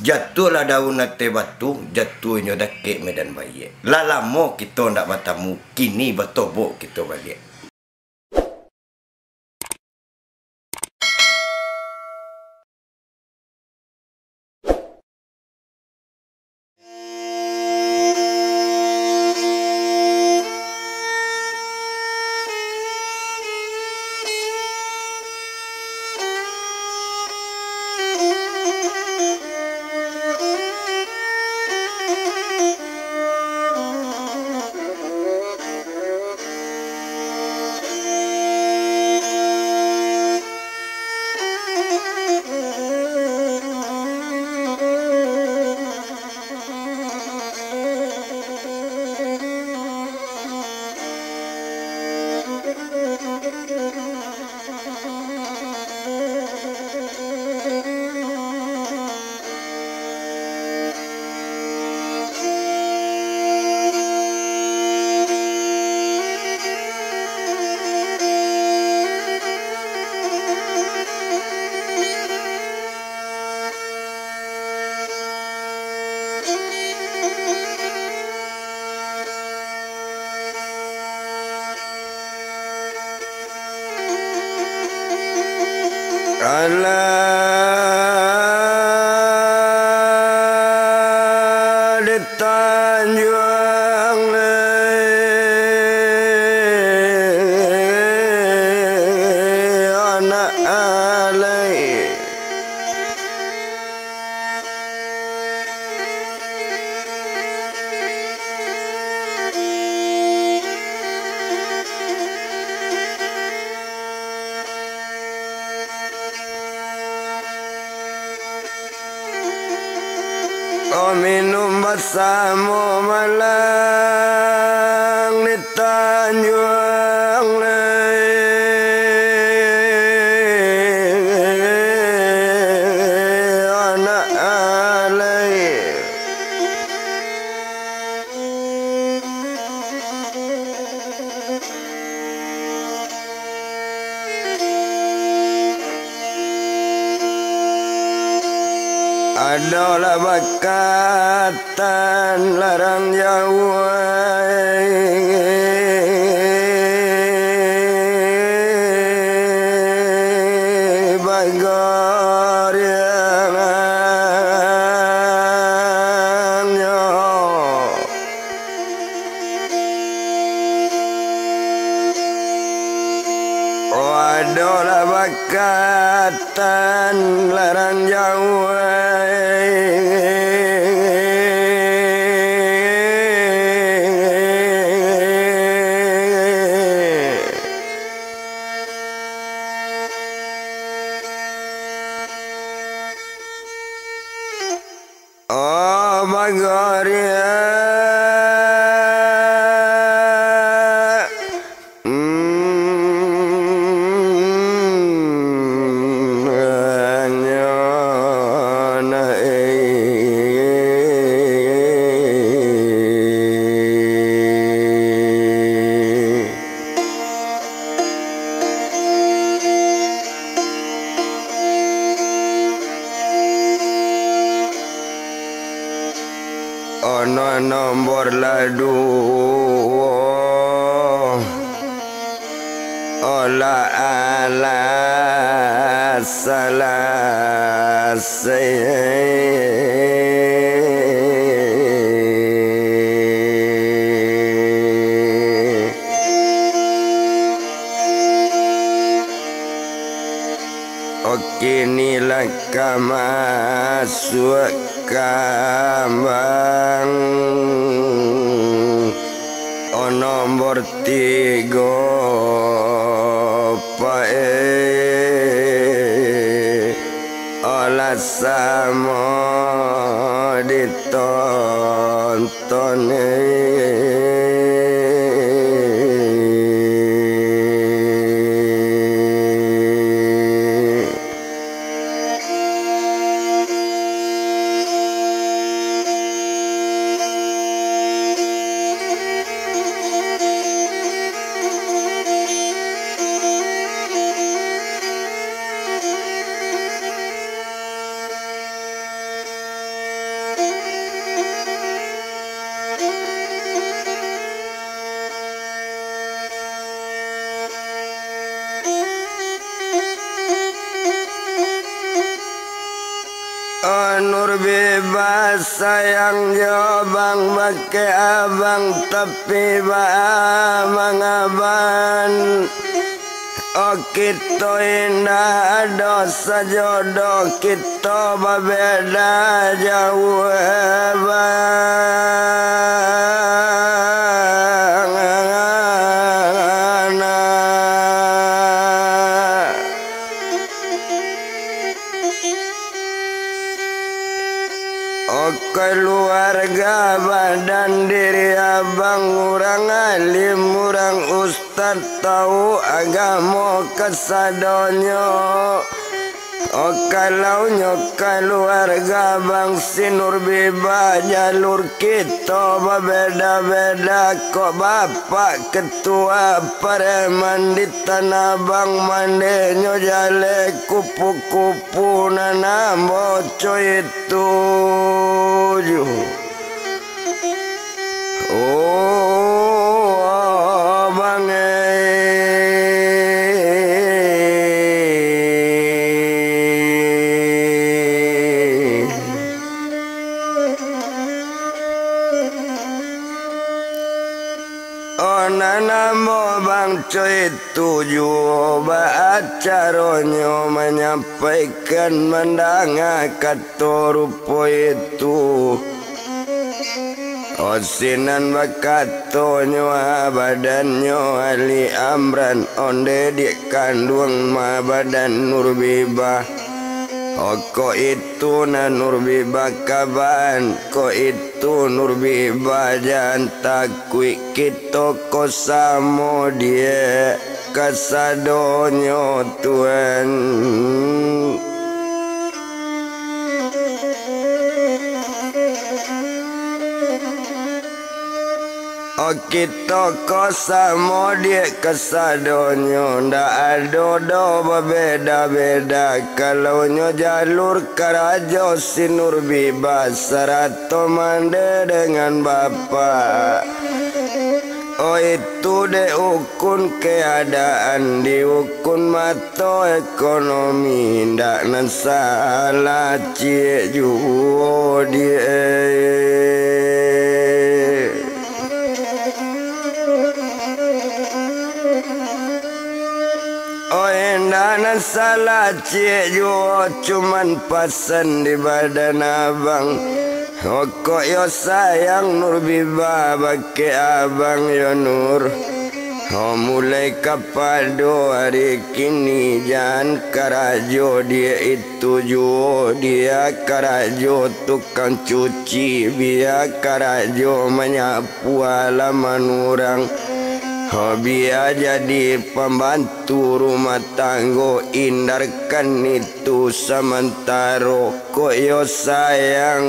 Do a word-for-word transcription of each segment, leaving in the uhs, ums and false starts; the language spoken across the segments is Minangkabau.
Jatuahlah daun ateh batu, jatuahnyo dakek medan baiak. Lah lamo kito ndak batamu, kini batobok kito baliak. Alah di Tanjuang Lei, anak alai. Oh, minum basamo malang di Tanjuang Lei, anak alai. Adolah bakatan larang jauah, bagoriangnyo. Oh, adolah bakatan larang jauah, oh, bagoriang. Ono nombor lah duo, olah alah salasai. Oke, inilah ka masuak kambang. Oh, nombor tigo pae, olah samo ditonton. Nur Bibah sayang jo bang bakeh abang, tapi baa mangaban. Oh, kito indak ado sajodoh, kito babeda jauah, bang. Oh, kaluarga badan diri abang, urang alim, urang ustad, tau agamo kasadonyo. Oh, kalau nyo kaluarga bang si Nur Bibah, jalur kito babeda-beda. Kok bapak ketua pareman di Tanah Abang, mandenyo jaleh kupu-kupu nan ambo coit tuju. Oh, abang eh. Oh, nan ambo bang coit tuju, baa caronyo manyampaikan, mandanga kato rupo itu. Oh, sinan bakatonyo, ah, badannyo Ali Amran, onde diak kanduang ma badan Nur Bibah. Oh, kok itu nan Nur Bibah kaban, kok itu Nur Bibah jan takuik, kito ko samo diak kasadonyo, Tuan. Oh, kito ko samo diak kasadonyo, ndak ado doh babeda-beda. Kalau nyo jalur karajo si Nur Bibah sarato mande dengan bapak, oh, itu dek ukun keadaan, diukun mato ekonomi, ndak nan salah ciek juo diak. Oh, indak nan salah ciek juo, cuman pasan di badan abang. Oh, kok yo sayang Nur Bibah bakeh abang yo, Nur. Oh, mulai kapado ari kini, jan karajo diak itu juo, diak karajo tukang cuci, biak karajo manyapu halaman urang. Oh, biak jadi pambantu rumah tanggo, indarkan itu samantaro. Kok yo sayang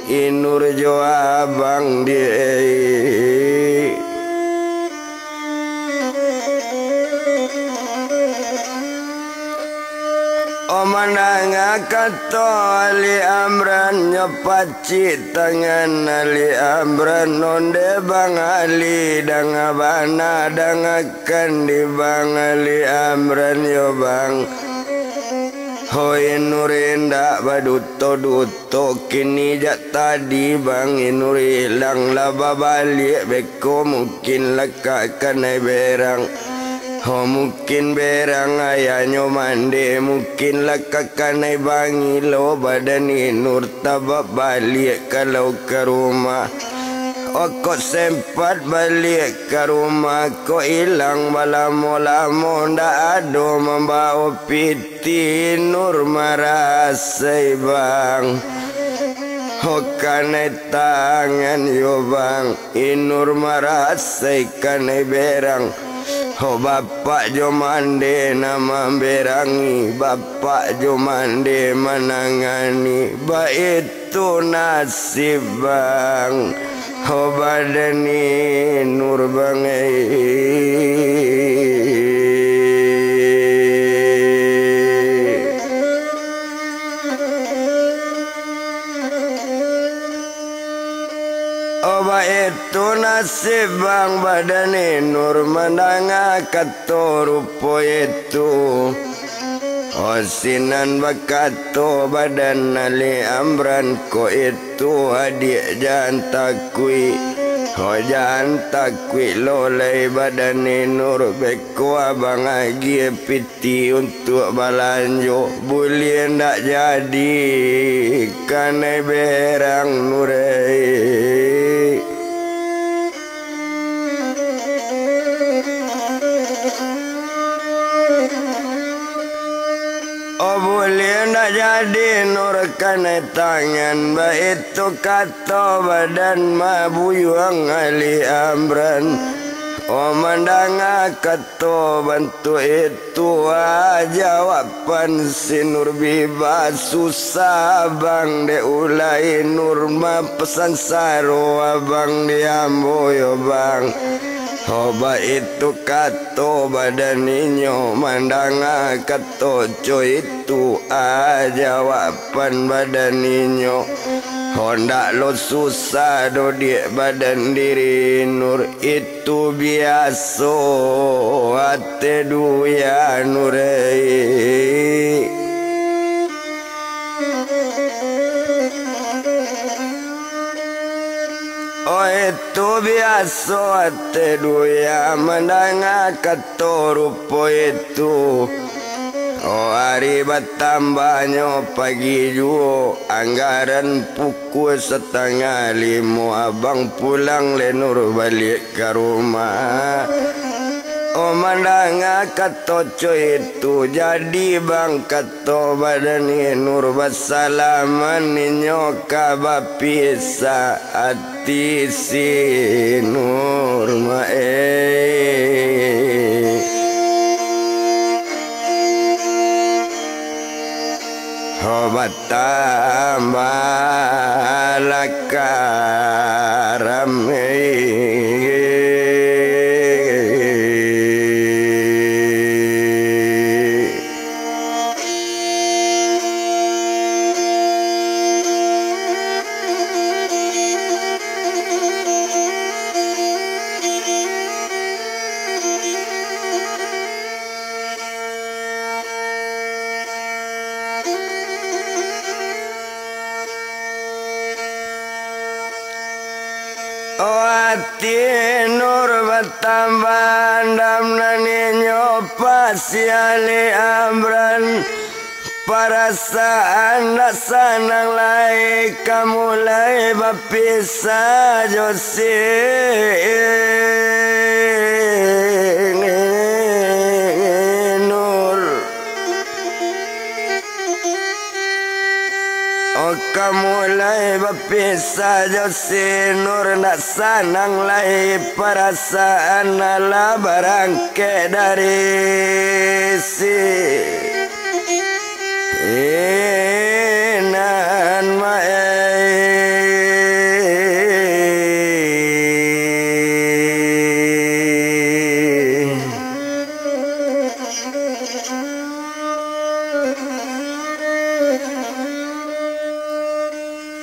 i Nur jo abang diak. Oh, mandanga kato Ali Amran, nyo pacik tangan Ali Amran, onde Bang Ali, danga bana, dangakan di Bang Ali Amran yo, Bang. Hoi Nur, indak baduto-duto. Toh kini jak tadi, Bang, i Nur ilang, lah babaliak beko, mungkin lah ka kanai berang. Ho, mungkin berang ayahnyo mande, mungkin lah ka kanai bangilo badan i Nur, tababaliak kalau ka rumah. Okok sempat baliak ka rumah, kok ilang balamo-lamo, ndak ado mambao piti. I Nur marasai, Bang. Ho, kanai tangan yo, Bang. I Nur marasai kanai berang. Ho, bapak jo mande nan mamberangi, bapak jo mande manangani. Baitu nasib, Bang. Ho, badan i Nur, Bang, eh. Oh, baitu nasib, Bang, badan i Nur mandanga kato rupo itu. Ho sinan bakato badan Ali Amran, ko itu adiak jan takuik. Ho jan takuik lo lai badan Ni Nur, beko abang agiah piti untuak balanjo. Buliah ndak jadi kanai berang Nur ai. Oh, buliah ndak jadi Nur kanai tangan, baitu kato badan mabuyuang Ali Amran. Oh, mandanga kato bantuak itu, ah, jawaban si Nur Biba, susah abang dek ulai Nur, mapasansaro abang di ambo yo bang. Ho, baitu kato badan inyo, mandanga kato co itu, ah, jawaban badan inyo. Ho, ndak lo susah doh dek badan diri Nur, itu biaso ateh duya Nur ai. Oh, itu biaso ateh duya mandanga kato rupo itu. Oh, ari batambahnyo pagi juo, anggaran pukua satangah limo, abang pulang lai Nur baliak ka rumah. Oh, mandanga kato co itu, jadi bang kato badan Ni Nur, basalaman inyo ka bapisah ati si Nur ma ai. Ho, batambahlah ka rami. Oh, ati Nur batambah andam nan inyo pasi Ali Amran. Parasaan ndak sanang lai ka mulai bapisah jo si Nur. Oh, ka mulai bapisah jo si Nur, ndak sanang lai parasaan, alah barangkek dari si Inan ma ai.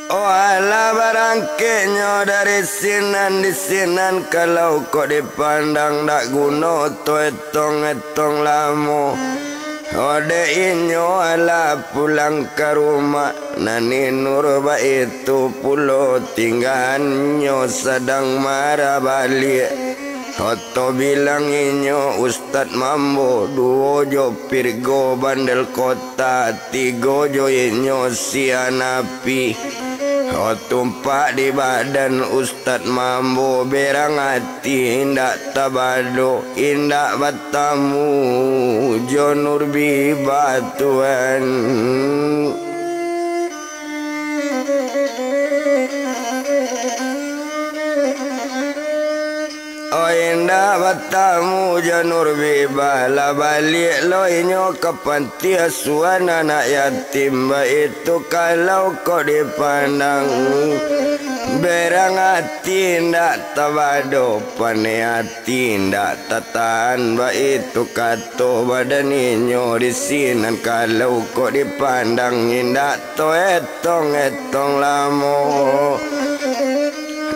Oh, alah barangkeknyo dari sinan di sinan, kalau kok dipandang dak guno tu etong-etong lamo. Oh, dek inyo alah pulang ka rumah, nan Ni Nur baitu pulo tinggaannyo sadang marah baliak. Oto bilang inyo Ustad Mambo, duo jo Pirgo Bandel Kota, tigo jo inyo si Anapi. Oto tumpak di badan Ustad Mambo, berang ati indak tabado, indak batamu jo Nur Biba tuan. Oh, indak batamu jo Nur Biba, lah baliak lo inyo ka panti asuhan anak yatim, baitu kalau kok dipandang. Berang ati indak tabado, paneh ati indak tatahan, baitu kato badan inyo di sinan, kalau kok dipandang indak toetong-etong lamo.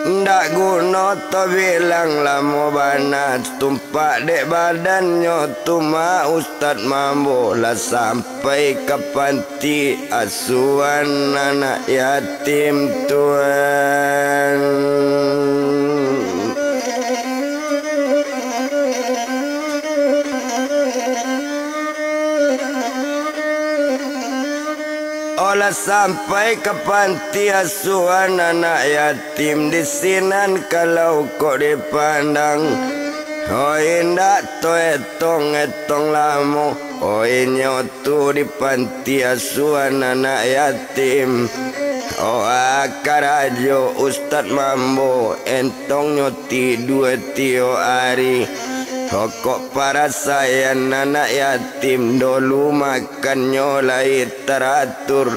Ndak guno tabilang lamo bana, tumpak dek badannyo tu mah Ustad Mambo lah sampai ka panti asuhan anak yatim, Tuan. Olah sampai ka panti asuhan anak yatim di sinan, kalau kok dipandang, oh, indak to etong-etong lamo, oh, inyo tu di panti asuhan anak yatim. Oh, ah, karajo Ustad Mambo, entongnyo tidua tiok ari. Oh, kok parasaian anak yatim, dolu makannyo lai taratur.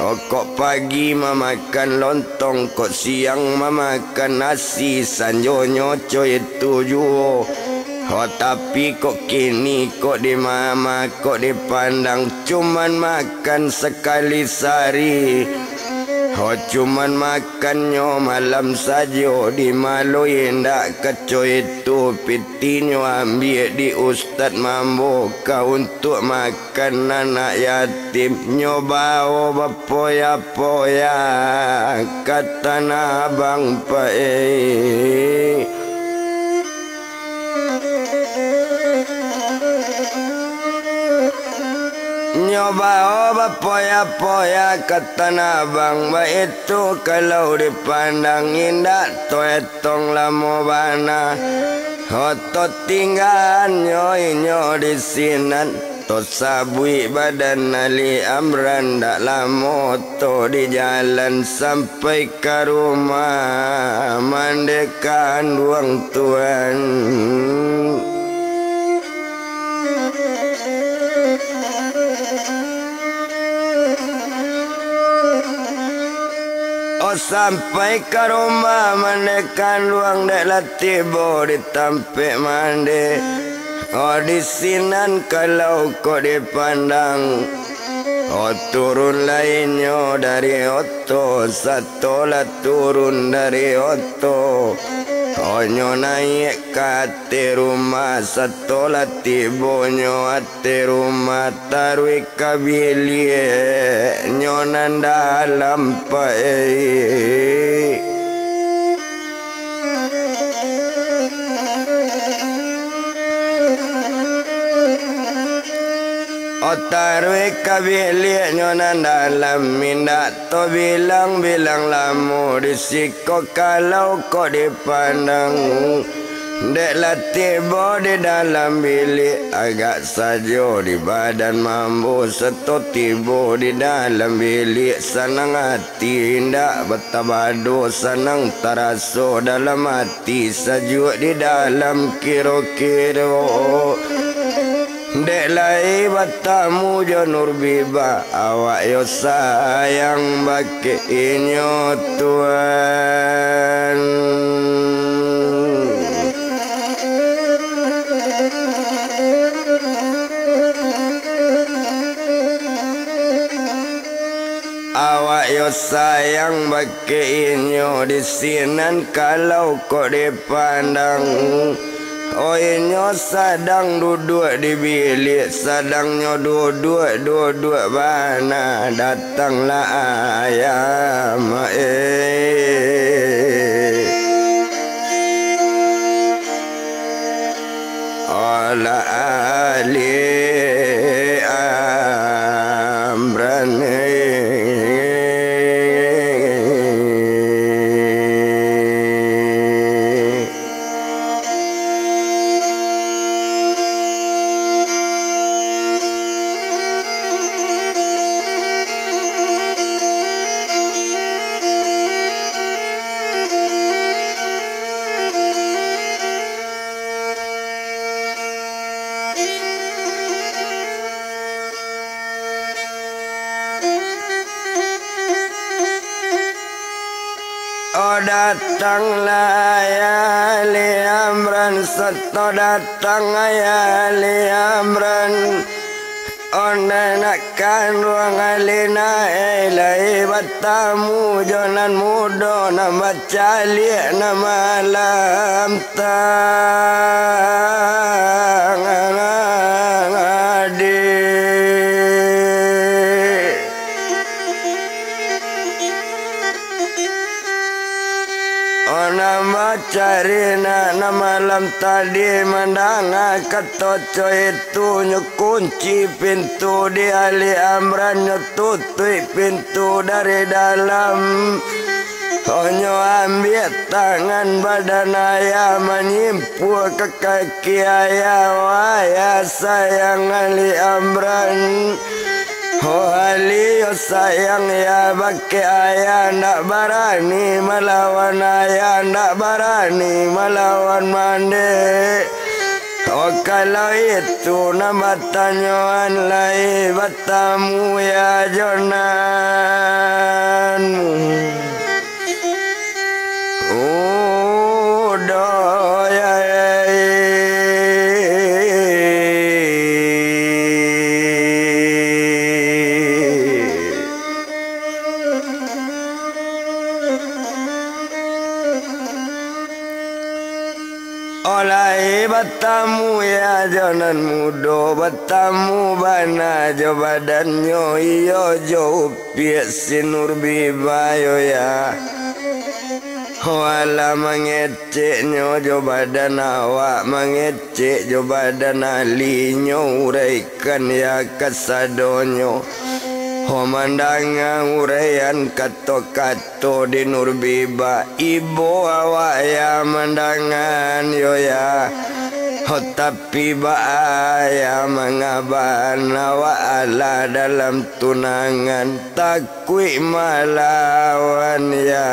Oh, kok pagi mamakan lontong, kok siang mamakan nasi, sanjonyo co itu juo. Oh, tapi kok kini, kok di mama, kok dipandang, cuman makan sakali sahari. Oh, cuman makannyo malam sajo, di malo indak kaco itu, pitinyo ambiak di Ustad Mambo ka untuak makan anak yatim. Nyo bao bapoya-poya ka Tanah Abang, Pak, eh. Nyo bao bapoya-poya ka Tanah Abang, baitu kalau dipandang indak to etong lamo bana. Oto tinggaannyo inyo di sinan, to sabuik badan Ali Amran, dak lamo to di jalan sampai ka rumah mande kanduang, Tuan. Oh, sampai ka rumah mande kanduang, dek lah tibo di tampek mande. Oh, di sinan kalau kok dipandang, oh, turun lah inyo dari oto, sato lah turun dari oto. Oh, nyo naiak ka ateh rumah, sato lah tibonyo ateh rumah, taruih ka biliaknyo nan dalam, Pak, eh. Oh, taruih ka biliaknyo nan dalam, indak to bilang-bilang lamo di siko, kalau kok dipandang. Dek lah tibo di dalam biliak, agak sajo di badan mambo, sato tibo di dalam biliak, sanang ati indak batabado, sanang taraso dalam ati, sajuak di dalam kiro-kiro. Dek lai batamu jo Nurbiba, awak yo sayang bakeh inyo, Tuan. Awak yo sayang bakeh inyo di sinan, kalau kok dipandang. Oh, inyo sadang duduak di biliak, sadangnyo duduak-duduak bana, datanglah ayah, Mak, eh. Alah Ali Amran, eh. Oh, datanglah Ayah Ali Amran, sato datang Ayah Ali Amran. Ondeh nak kanduang Alina, eh, lai batamu jo nan mudo, nan bacaliak, nan malam tadi. Oh, nan bacari nak, nan malam tadi mandanga kato co itu, nyo kunci pintu di Ali Amran, nyo tutuik pintu dari dalam. Oh, nyo ambiak tangan badan ayah, manyimpua ka kaki ayah, wayah sayang Ali Amran. Oh, Ali yo sayang ya, bakeh ayah ndak barani malawan ayah, ndak barani malawan mandeh. Oh, kalau itu nan batanyoan lai batamu ya jo nan mu. Udo ya. Olai batamu ya jo nan mudo, batamu bana jo badannyo, iyo jo upiak si Nurbiba yo ya. Walah mangeceknyo jo badan awak, mangecek jo badan Ali, nyo uraikan ya kasadonyo. Ho mandanga uraian kato-kato di Nurbiba, ibo awak ya mandangan yo ya. Ho tapi baa ya mangaban awak alah dalam tunangan, takuik malawan ya.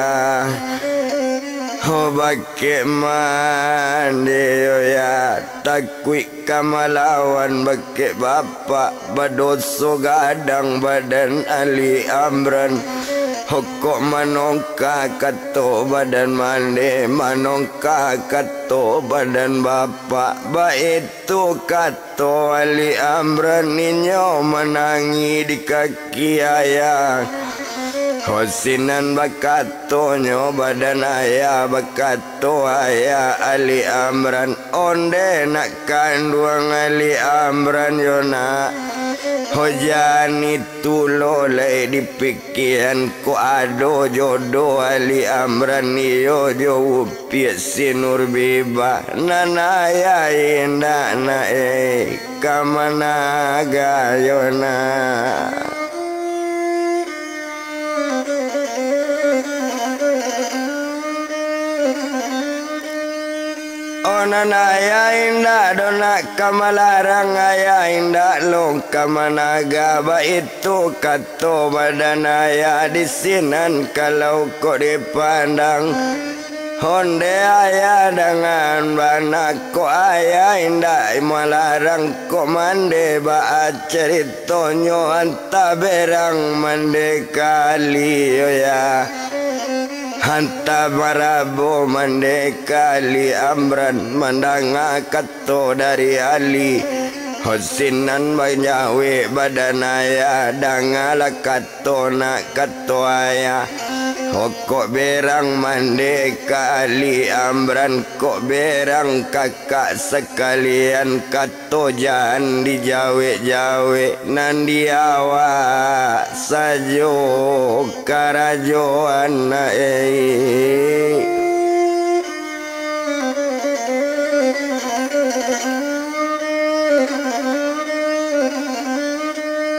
Ho bakeh mandeh yo ya, takuik ka malawan bakeh bapak, badoso gadang badan Ali Amran. Ho kok manongka kato badan mandeh, manongka kato badan bapak, baitu kato Ali Amran, inyo manangih di kaki ayah. Ho sinan bakatonyo badan ayah, bakato ayah Ali Amran, ondeh nak kanduang Ali Amran yo nak. Ho jan itu lo lai dipikian, kok ado jodoh Ali Amran iyo jo upiak si Nurbiba, nan ayah indak nak, eh, ka mana gayo nak. Oh, nan ayah indak doh nak ka malarang, ayah indak lo ka managa, baitu kato badan ayah di sinan kalau kok dipandang. Ondeh ayah dangan bana, kok ayah indak malarang, kok mandeh baa caritonyo, antah berang mandeh ka Ali yo ya. Antah marabo mandeh ka Ali Amran, mandanga kato dari Ali. Ho sinan manjawek badan ayah, dangalah kato nak kato ayah. Ho kok berang mandeh ka Ali Amran, kok berang kakak sakalian, kato jan dijawek-jawek, nan di awak sajo karajoan, eh.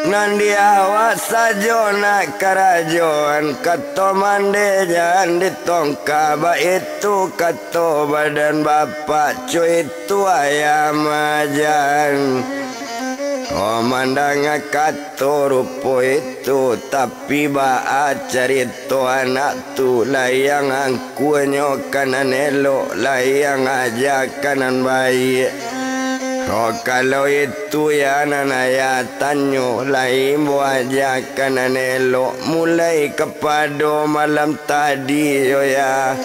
Nan di awak sajo nak karajoan, kato mandeh jan ditongka, baitu kato badan bapak, cuit tu ayah majan. Oh, mandanga kato rupo itu, tapi baa carito anak tu, layang angkuanyo ka nan elok, layang aja ka nan baiak. Oh, kalau itu ya nan ayah tanyo, lai imbau aja ka nan elok, mulai kapado malam tadi yo ya.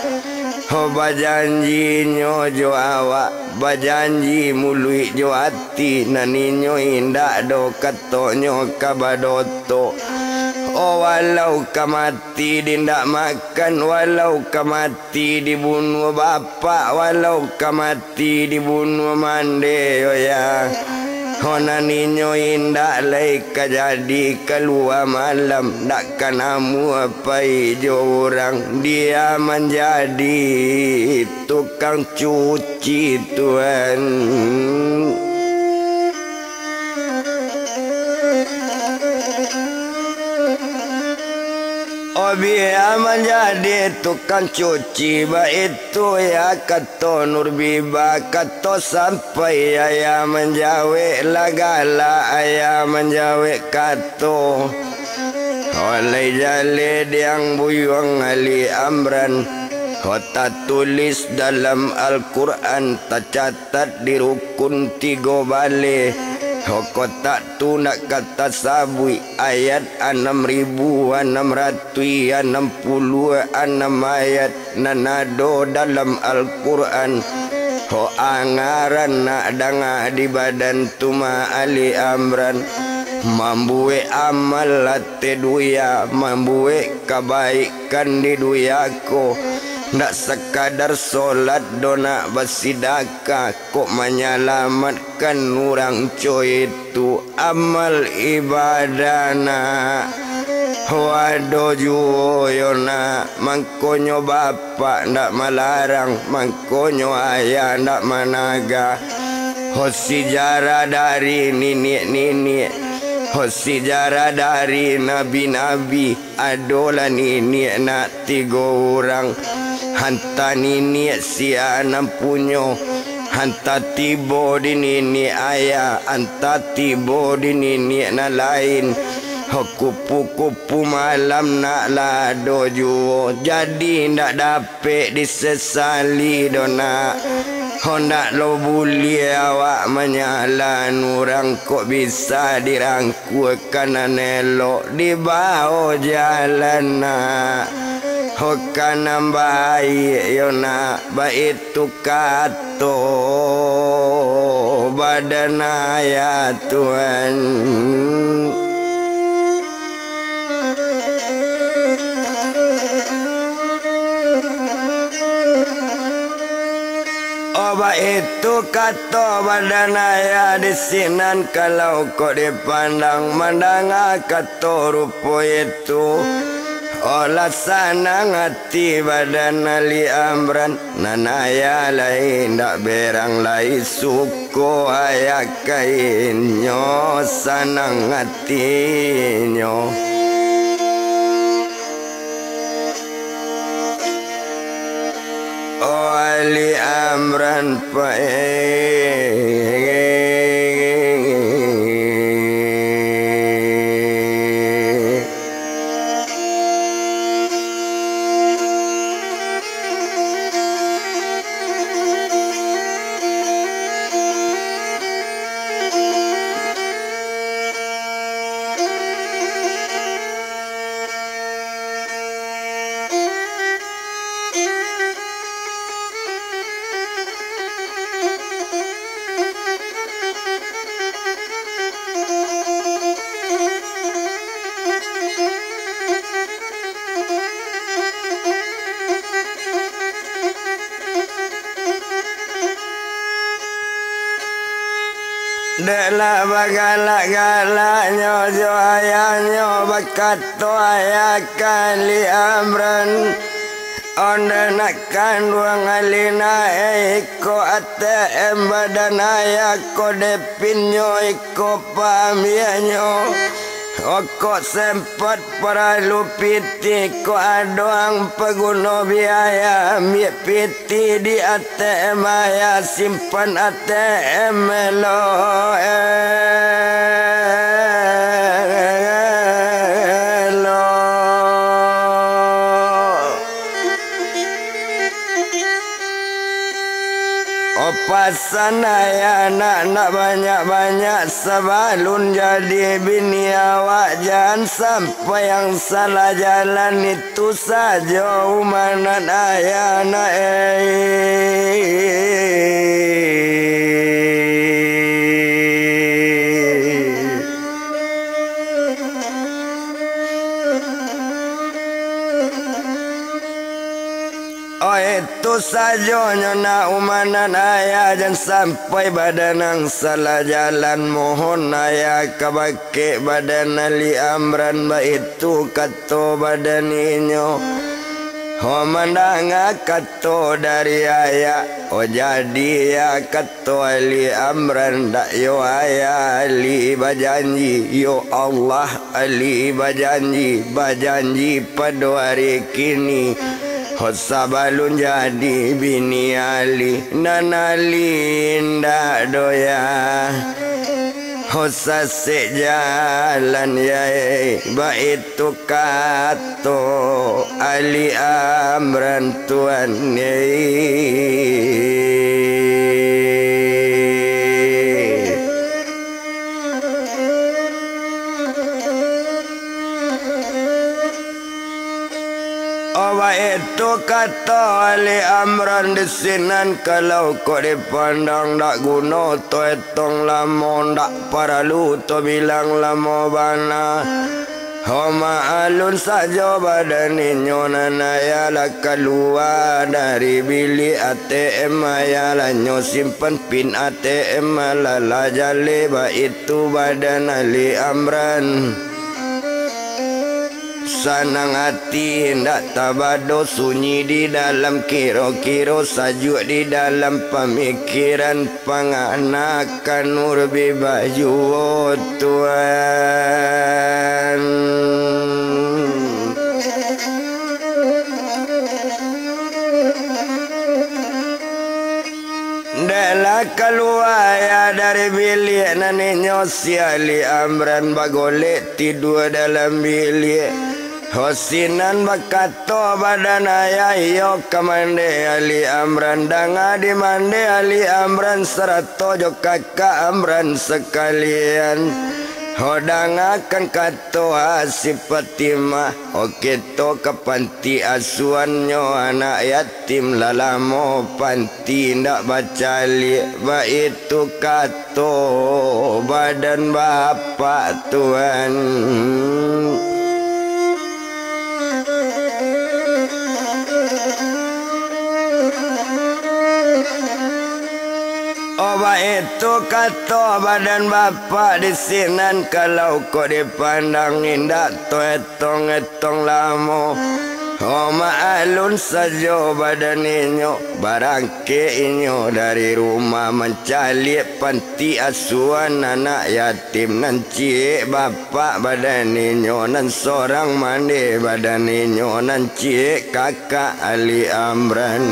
Oh, bajanjinyo jo awak, bajanji muluik jo ati, nan inyo indak doh katonyo ka badoto. Oh, walau ka mati di indak makan, walau ka mati dibunuah bapak, walau ka mati dibunuah mande, yo ya. Ho nan inyo indak lai ka jadi kalua malam, dak ka namuah pai jo urang, dia manjadi tukang cuci, Tuhan. Obia manjadi tukang cuci, baitu ya kato Nurbiba, kato sampai ayah manjawek, lah galak ayah manjawek kato. Ho lai jaleh diang buyuang Ali Amran, ho tatulis dalam Al-Quran, tacatat di rukun tigo baleh. Ho kotak tu nak ka tasabuik, ayat anam ribu anam ratuih anam puluah anam ayat nan ado dalam Al-Quran. Ho angaran nak danga di badan tu mah Ali Amran, mambuek amal ateh duya, mambuek kabaikan di duya ko. Ndak sakadar solat doh nak basidakah, kok manyalamatkan urang co itu. Amal ibadah nak, ho ado juo yo nak, mangkonyo bapak ndak malarang, mangkonyo ayah ndak managa. Ho sijarah dari niniak-niniak, ho sijarah dari nabi-nabi, adolah niniak nak tigo urang. Hanta niniak sia nan punyo, hanta tibo di niniak ayah, hanta tibo di niniak nan lain. Ho kupu-kupu malam nak lah ado juo, jadi ndak dapek disesali doh nak. Ho ndak lo buliah awak manyalah urang, kok bisa dirang- kuakan nan elok, dibao jalan nak, ho ka nan baiak yo nak, baitu kato badan ayah Tuhan. Oh, baitu kato badan ayah di sinan, kalau kok dipandang, mandanga kato rupo itu. Oh, lah sanang ati badan Ali Amran, nan ayah lai indak berang lai suko ayah ka inyo, sanang atinyo. Oh, Ali Amran Pae. Dek lah bagalak-galaknyo jo ayahnyo, bakato ayah ka Ali Amran, "Onde nak kanduang Ali nak, eh, iko A T M badan ayah ko, depinnyo iko paambiaknyo. Okok sempat paralu pitih, kok ado ang paguno biaya, ambiak pitih di A T M ayah, simpan A T M elok-elok." Opo Pasan ayah nak, nak banyak-banyak, sabalun jadi bini awak, jan sampai yang salah jalan. Itu sajo umanat ayah nak, eh. Oh, itu sajonyo nak umanat ayah, jan sampai badan ang salah jalan. Mohon ayah kabake badan Ali Amran, baitu kato badan inyo. Ho mandanga kato dari ayah, oh jadi ya kato Ali Amran, dak yo ayah Ali bajanji, yo Allah Ali bajanji, bajanji pado ari kini. Ho sabalun jadi bini Ali, nan Ali indak doya. Ho sasek jalan yai, baitu kato Ali Amran tuan yai. Oh, baitu kato Ali Amran di sinan, kalau kok dipandang dak guno to etong lamo, dak paralu to bilang lamo bana. Ho maalun sajo badan inyo nan ayah lah kalua dari biliak A T M, ayah lah nyo simpan pin A T M, lah, lah jaleh baitu badan Ali Amran. Sanang ati indak tabado, sunyi di dalam kiro-kiro, sajuak di dalam pamikiran, panganakan urbi bajuo tuan. Dek lah kalua ayah dari biliak nan inyo, si Ali Amran bagolek tidua dalam biliak. Ho sinan bakato badan ayah, iyo ka mande Ali Amran. Danga di mande Ali Amran sarato jo kakak Amran sakalian. Ho dangakan kato si Fatimah, ho kito ka panti asuhannyo anak yatim, lah lamo panti indak bacaliak, baitu kato badan bapak tuan. Oh, baitu kato badan bapak di sinan, kalau kok dipandang indak to etong-etong lamo. Oh, maalun sajo badan inyo, barangkek inyo dari rumah mancaliak panti asuhan anak yatim nan ciek bapak badan inyo, nan sorang mande badan inyo, nan ciek kakak Ali Amran.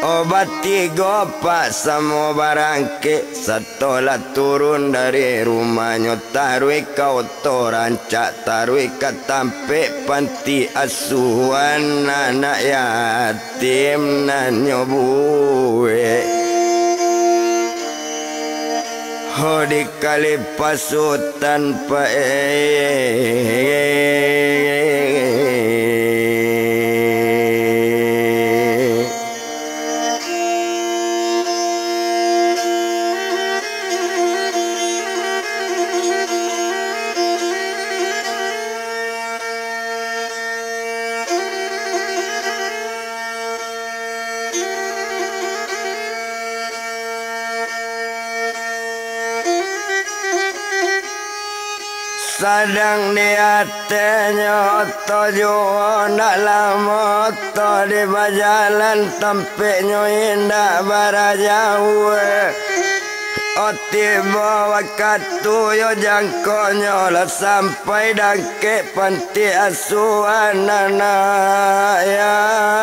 Oh, batigo pak samo barangkek, satolah turun dari rumahnyo, taruih ka oto rancak, taruih ka tampek panti asuhan anak yatim nan nyo buek. Ho di Kalipah Sutan, Pak, eh. Sadang di atenyo oto juo, ndak lamo oto di bajalan, tampeknyo indak bara jauah. Oh, tibo wakatu yo jangkonyo lah sampai dangkek panti asuhan anak yatim.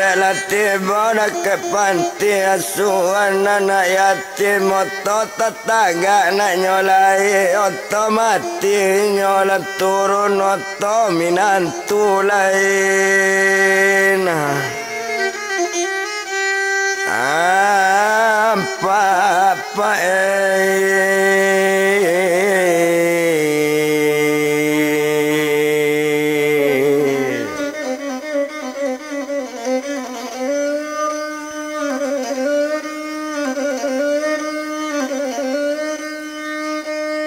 Lah tibo dakek panti asuhan, anak yatim oto tatagak, anaknyo lai oto mati, inyo lah turun oto minantu lain. Apak, apak, eh.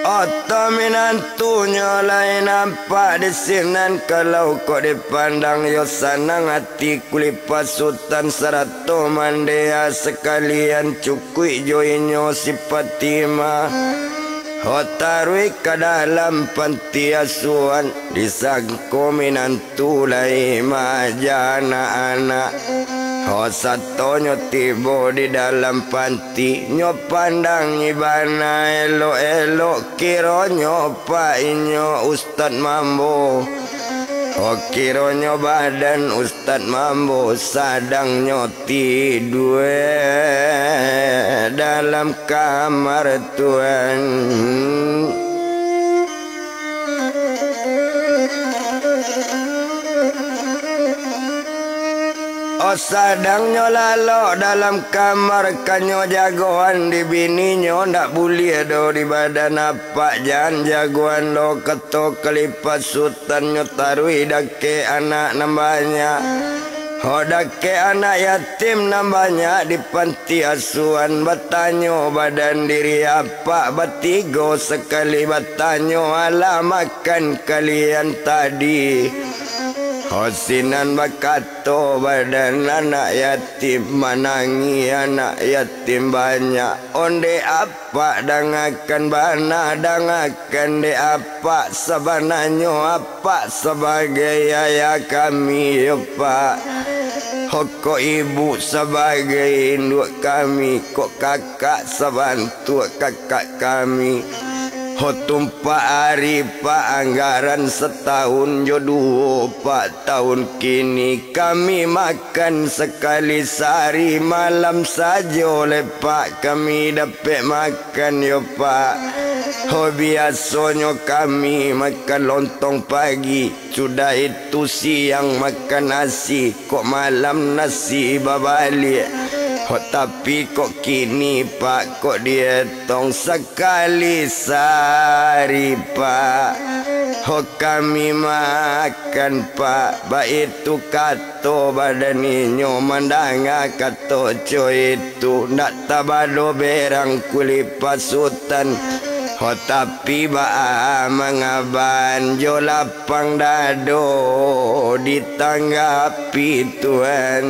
Oto minantunyo lai nampak di sinan, kalau kok dipandang yo sanang ati Kulipa Sutan sarato Mandea sakalian, cukuik jo inyo si Patimah. Ho taruih ka dalam panti asuhan, disangko minantu lai maaja anak-anak. Ho satonyo tibo di dalam panti, nyo pandangi bana elok-elok, kironyo pak inyo Ustad Mambo. Ho kironyo badan Ustad Mambo sadangnyo tidue dalam kamar tuan. Oh, sadangnyo lalok dalam kamar, kanyo jagoan di bininyo, ndak buliah doh di badan apak, jan jagoan lo, kato Kalipa Sutan. Tannyo taruih dakek anak nan banyak. Ho dakek anak yatim nan banyak di panti asuhan, batanyo badan diri apak batigo sakali, batanyo, "Alah makan kalian tadi?" Ho sinan bakato badan anak yatim, manangih anak yatim banyak, "Ondeh apak, dangakan bana, dangakan dek apak, sabananyo apak sabagai ayah kami, yo pak. Ho kok ibu sabagai induak kami, kok kakak sabantuak kakak kami. Ho tumpak ari pak, anggaran satahun jo duo pak tahun kini, kami makan sakali sahari, malam sajo lai pak kami dapek makan, yo pak. Ho biasonyo kami makan lontong pagi, sudah itu siang makan nasi, kok malam nasi babaliak. Ho tapi kok kini pak, kok dietong sakali sahari pak, ho kami makan pak." Baitu kato badan inyo, mandanga kato co itu, ndak tabado berang Kulipa Sutan. Ho tapi baa mangaban jo lapang dado ditanggapi tuan.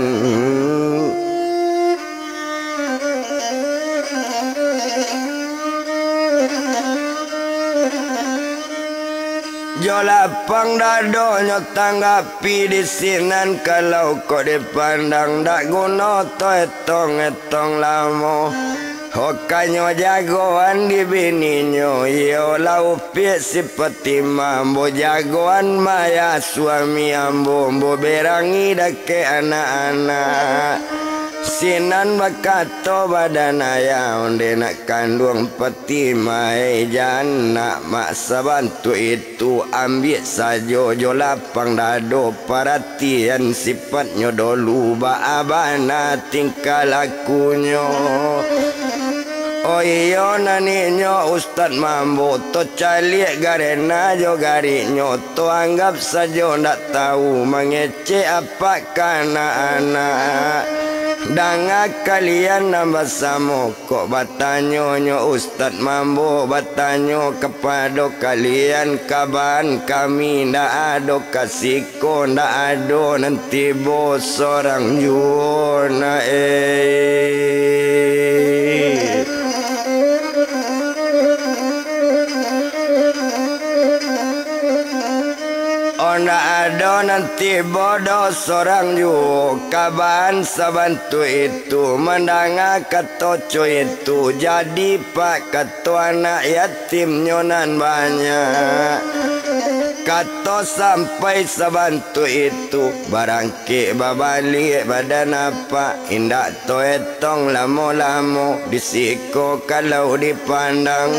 Jo lapang dadonyo tanggapi di sinan, kalau kok dipandang dak guno to etong-etong lamo. Ho kanyo jagoan di bininyo, iyo lah upiak si Patimah, ambo jagoan mayah suami ambo, ambo berangi dakek anak-anak. Sinan bakato badan ayah, ondeh nak kanduang Patimah, eh, jan nak mak sabantuak itu, ambiak sajo jo lapang dado paratian sipatnyo dolu, baa bana tingkah lakunyo. Oh iyo, naniknyo Ustad Mambo, tocaliak garena jo gariknyo, toanggap sajo ndak tahu, mangecek apak ka anak-anak. Danga kalian nan basamo, kok batanyo nyo Ustad Mambo, batanyo kapado kalian, kaban kami ndak ado ka siko, ndak ado nan tibo sorang juo nak, eh. Oh, ndak ado nan tibo doh sorang juo, kaban sabantuak itu, mandanga kato co itu, jadi pak kato anak yatimnyo nan banyak. Kato sampai sabantuak itu, barangkek babaliak badan apak, indak to etong lamo-lamo, di siko kalau dipandang.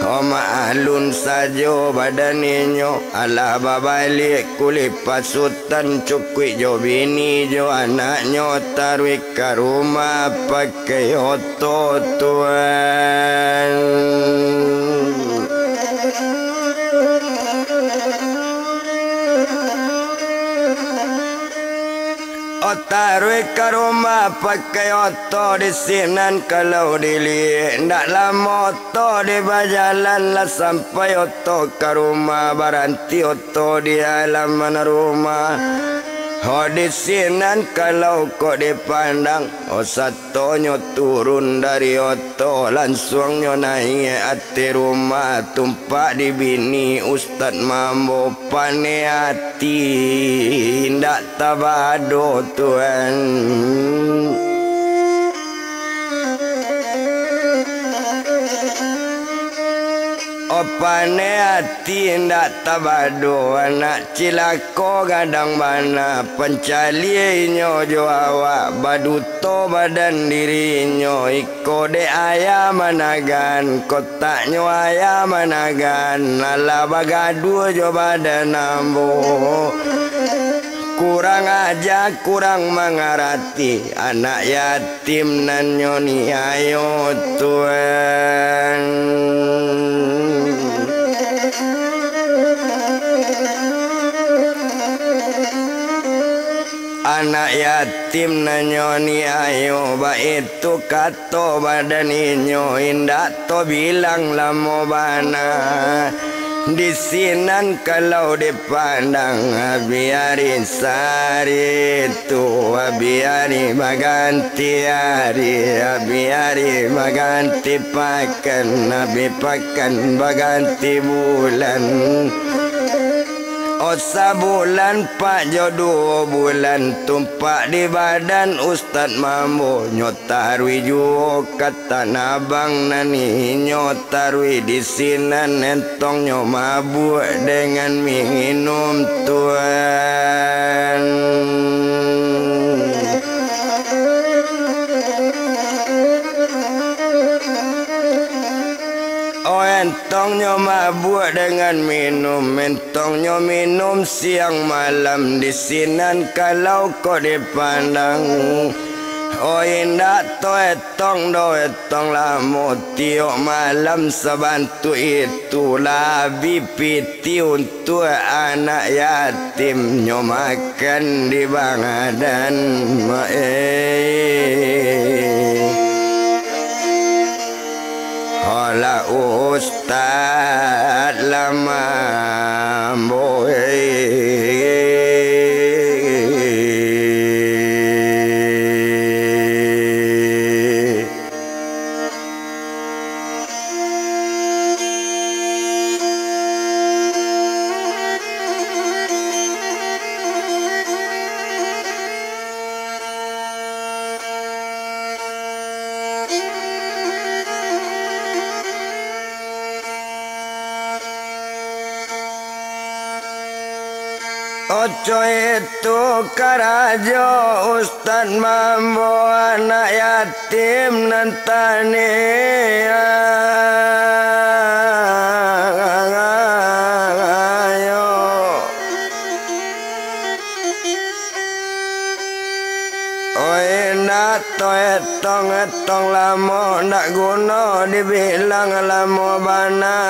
Ho, maalun sajo badan inyo, alah babaliak kulih pasutan, cukuik jo bini jo anaknyo taruih ka rumah pakai oto, Tuan. O, taruih ka rumah pakai oto, di sinan kalau diliek, ndak lamo oto di bajalan, lah sampai oto ka rumah, baranti oto di alaman rumah. Ho, di sinan kalau kok dipandang, o, satonyo turun dari oto, lansuangnyo naiak ateh rumah, tumpak di bini Ustad Mambo. Paneh ati indak tabado, Tuan. O, paneh ati indak tabado, anak cilako gadang bana, pancaliak inyo jo awak, baduto badan diri inyo, iko dek ayah managan, kotaknyo ayah managan, alah bagaduah jo badan ambo. Kurang aja, kurang mangarati, anak yatim nan nyo niayo, Tuan. Anak yatim nan nyo niayo, baitu kato badan inyo, indak tobilang lamo bana. Di sinan kalau dipandang, abih ari sari tu, abih ari baganti ari, abih ari baganti pakan, abih pakan baganti bulan. O, sabulan pak jo duo bulan, tumpak di badan Ustad Mambo, nyo taruih juo ka Tanah Abang, nan inyo taruih di sinan, entongnyo mabuak dengan minum, Tuan. O, entongnyo mabuak dengan minum, entongnyo minum siang malam, di sinan kalau kok dipandang. O, indak to etong doh, etong lamo, tiok malam sabantuak itu, lah abih pitih untuak anak yatim nyo makan di bangadan, mak, eh. Alah Ustad lah mambo, eh. Oco itu karajo Ustad mambo anak yatim nan taniayo. Oi, ndak to etong-etong lamo, ndak guno dibilang lamo bana.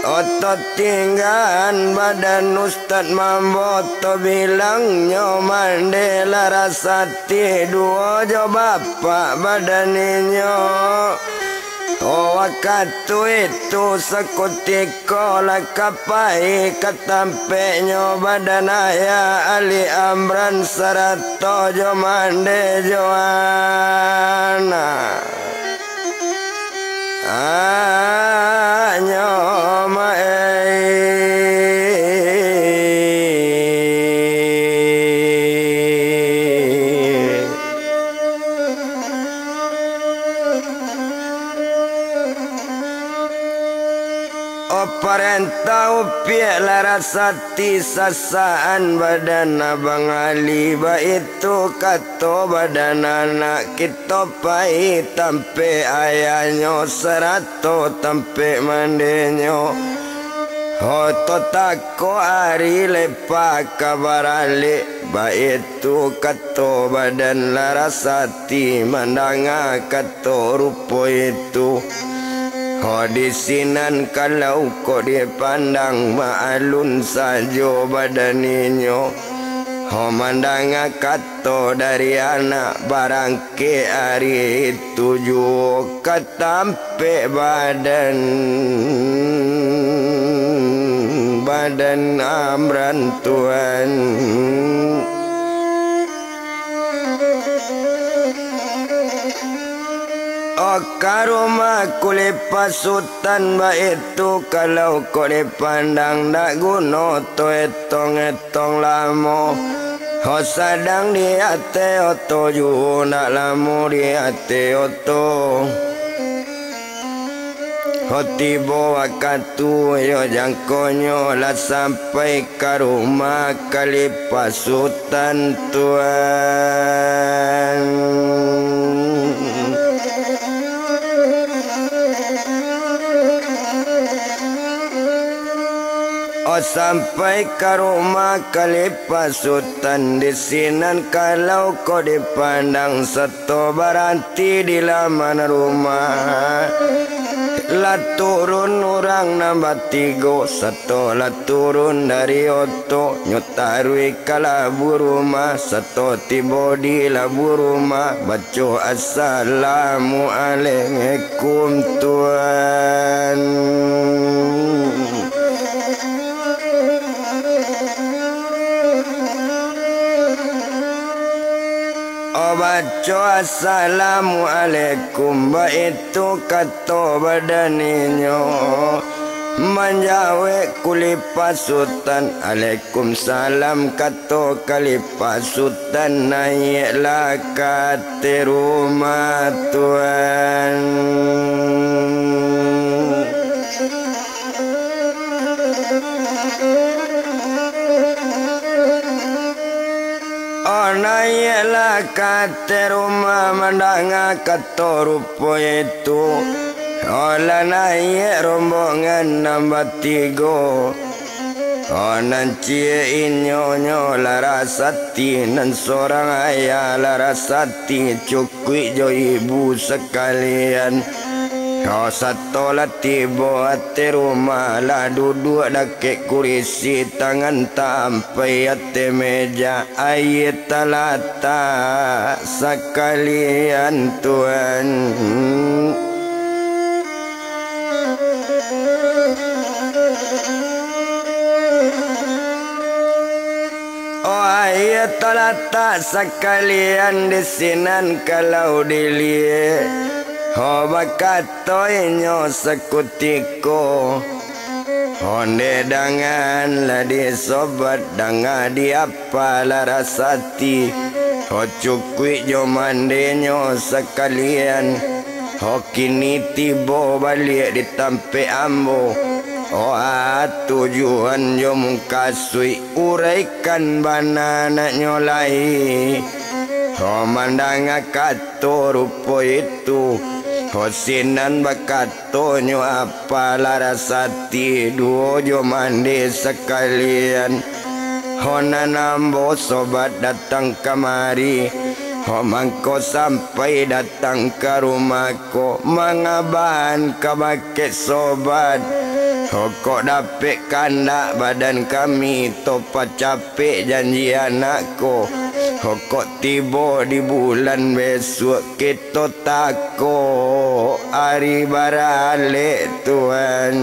Oto tinggaan badan Ustad mambo, oto bilangnyo mande lah rasati duo jo bapak badan inyo. O, wakatu itu sakutiko lah ka pai ka tampeknyo badan ayah Ali Amran sarato jo mande jo anak. Anyo ma-, eh. O parentah Piak Larasati sasaan badan Abang Ali, baitu kato badan anak kito pai tampek ayahnyo sarato tampek mandenyo. Ho to tako ari lepa ka baralek, baitu kato badan Larasati mandanga kato rupo itu. Ho di sinan kalau kok dipandang maalun sajo badan inyo. Ho mandanga kato dari anak barangkek ari itu juo ka tampek badan, badan Amran Tuan. O ka rumah Kulipa Sutan baitu kalau kok dipandang dak guno to etong-etong lamo. Ho sadang di ateh oto juo ndak lamo di ateh oto. Ho tibo wakatu iyo jangkonyo lah sampai ka rumah Khalifah Sutan Tuan. O sampai ka rumah Khalifah Sutan di sinan kalau kok dipandang sat- to baranti di laman rumah. Lah turun urang nan batigo, sato lah turun dari oto, nyo taruih ka labuah rumah, sato tibo di labuah rumah, baco assalamualaikum tuan. O baco assalamualaikum, baitu kato badan inyo. Manjawek Khalifah Sutan, "Alaikumsalam," kato Khalifah Sutan, "Naiaklah ka ateh rumah tuan." O naiaklah ka ateh rumah mandanga kato rupo itu. O lah naiak rombongan nan batigo. O nan ciek inyo nyo Larasati, nan sorang ayah Larasati, cukuik jo ibu sakalian. O sato lah tibo ateh rumah, lah duduak dakek kurisi, tangan taampai ateh meja, aia talatak sakalian tuan. O aia talatak sakalian di sinan kalau diliek. O bakato inyo sakutiko. Ondeh dangan lah di sobat, danga di apa Larasati. O cukuik jo mandenyo sakalian. O kini tibo baliak di tampek ambo. O a tujuan jo mukasuik, uraikan bana naknyo lai. O mandanga kato rupo itu, o sinan bakatonyo apa Larasati duo jo mande sakalian. O nan ambo sobat datang kamari, o mangko sampai datang ka rumah ko mangabahan ka bakeh sobat. O kok dapek kandak badan kami to pacapek janji anak ko. O kok tibo di bulan besuak kito tako ari baralek tuan.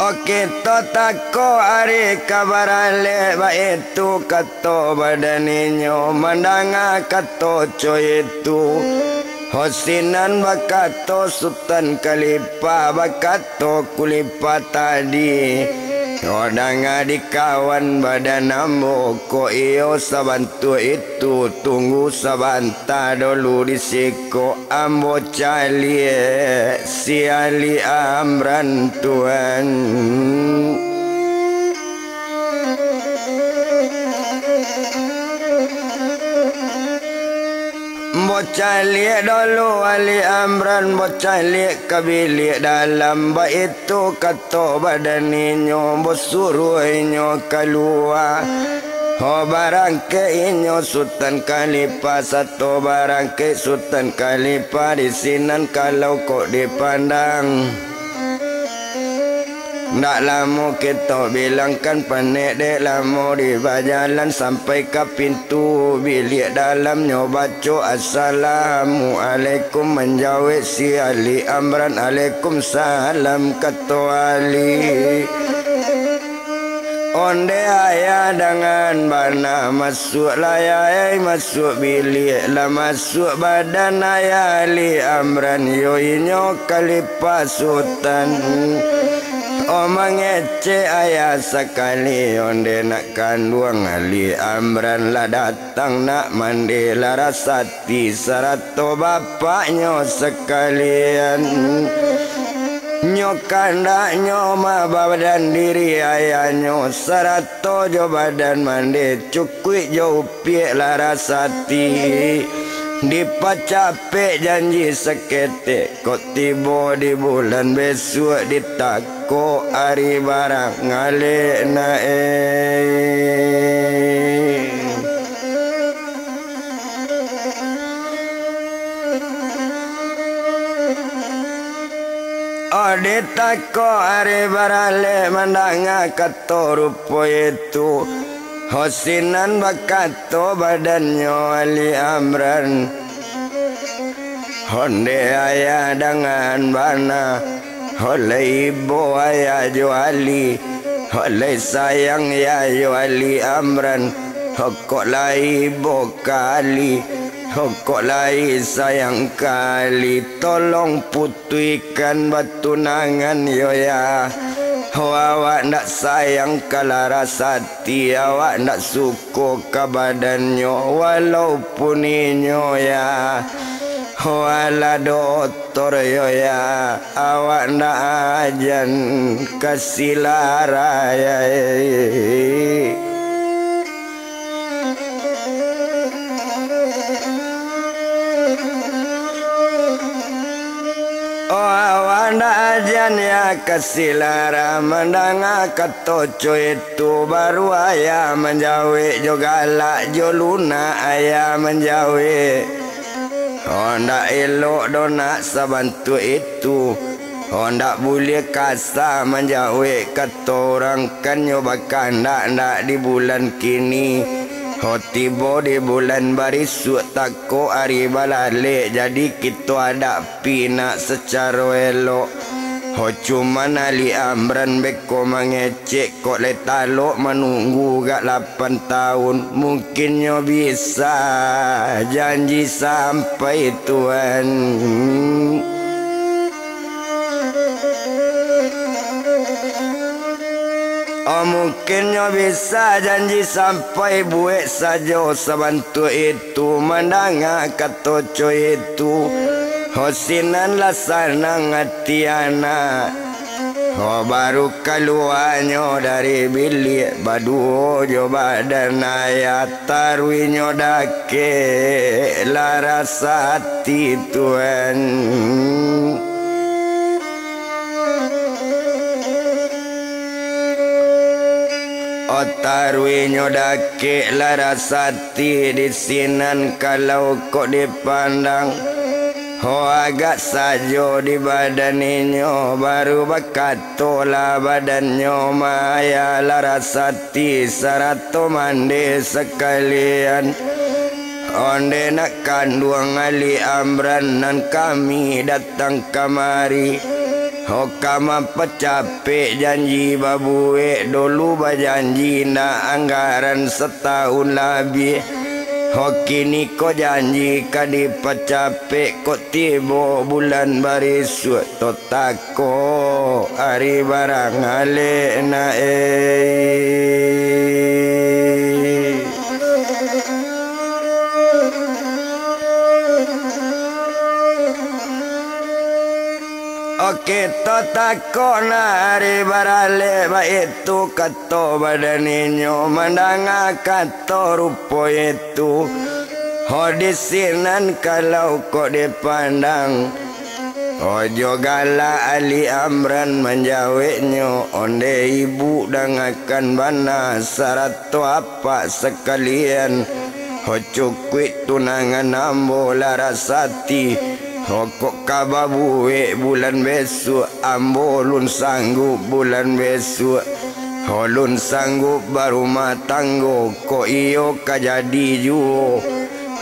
Oke, to tako ari ka baralek, baitu kato badan inyo mandanga kato co itu. O sinan bakato Sutan Khalifah, bakato Khalifah tadi, Oh, danga di kawan badan ambo, kok iyo sabantuak itu, tunggu sabanta dulu di siko, ambo caliak si Ali Amran, Tuan. Ambo caliak dulu Ali Amran, ambo caliak ka biliak dalam, baitu kato badan inyo, ambo suruah inyo kalua. Ho, barangkek inyo Sutan Khalifah, sato barangkek Sutan Khalifah di sinan kalau kok dipandang. Ndak lamo kito bilangkan panek, dek lamo di bajalan sampai ka pintu biliak dalamnyo baco, "Assalamualaikum," manjawek si Ali Amran, "Alaikumsalam," kato Ali. Onde ayah dangan bana, masuaklah ayah, eh, masuak biliak, lah masuak badan ayah Ali Amran, yo inyo Khalifah Sutan. Oh, mangecek ayah sakali, onde nak kanduang Ali Amran lah datang nak mandi Larasati sarato bapaknyo sakalian. Nyo kandaknyo mabadan diri ayahnyo sarato jo badan mandi cukuik jo upiak Larasati. Dipacapek janji saketek, kok tibo di bulan bisuak, ditako ari barang alek na, eh. Oh, ditako ari baralek mandanga kato rupo itu. Ho, sinan bakato badannyo Ali Amran, "Onde ayah dangan bana, ho lai ibo ayah jo Ali, ho lai sayang yah jo Ali Amran, ho kok lai ibo ka Ali, ho kok lai sayang ka Ali, tolong putuihkan batunangan yo yah. Ho, awak ndak sayang ka Larasati, awak ndak suko ka badannyo, walaupun inyo yah, ho, alah dotor yo yah, awak ndak ajan ka si Lara, yah." Oh, awak ndak ajan yah ka si Lara, mandanga kato co itu, baru ayah manjawek jo galak jo lunak ayah manjawek, "Oh, ndak elok doh nak sabantuak itu. Oh, ndak buliah kasa manjawek kato urang, kan nyo bakandak ndak di bulan kini. Oh, tibo di bulan barisuak, tako ari balalek, jadi kito adapi nak sacaro elok." Oh, cuman Ali Amran beko mangecek, "Kok lai talok manunggu gak lapan taun, mungkin nyo bisa janji sampai, Tuan." Oh, mungkin nyo bisa janji sampai, buek sajo sabantuak itu, mandanga kato co itu. Ho, sinan lah sanang ati anak. Ho, baru kaluanyo dari biliak, baduo jo badan ayah, taruihnyo dakek Larasati, Tuan. Oh, taruihnyo dakek Larasati di sinan kalau kok dipandang. Ho, agak sajo di badan inyo, baru bakatolah badannyo, "Ma ayah Larasati sarato mande sakalian. Onde nak kanduang Ali Amran nan kami datang kamari, ho, ka mampacapek janji babuek, dulu bajanji nak anggaran satahun labiah. Ho kiniko janji ka dipacapek, kok tibo bulan barisuak, to tako ari barang alek na, eh. Oke, to tako na ari baralek, baitu kato badaninyo, mandanga kato rupo itu. Ho di sinan kalau kok dipandang, ho jo galak Ali Amran manjaweknyo, onde ibu dangakan bana, sarato apak sakalian. Ho cukuik tunangan ambo Larasati, ho kok ka babuek bulan besuak, ambo lun sanggup bulan besuak. Ho lun sanggup barumah tanggo, kok iyo ka jadi juo.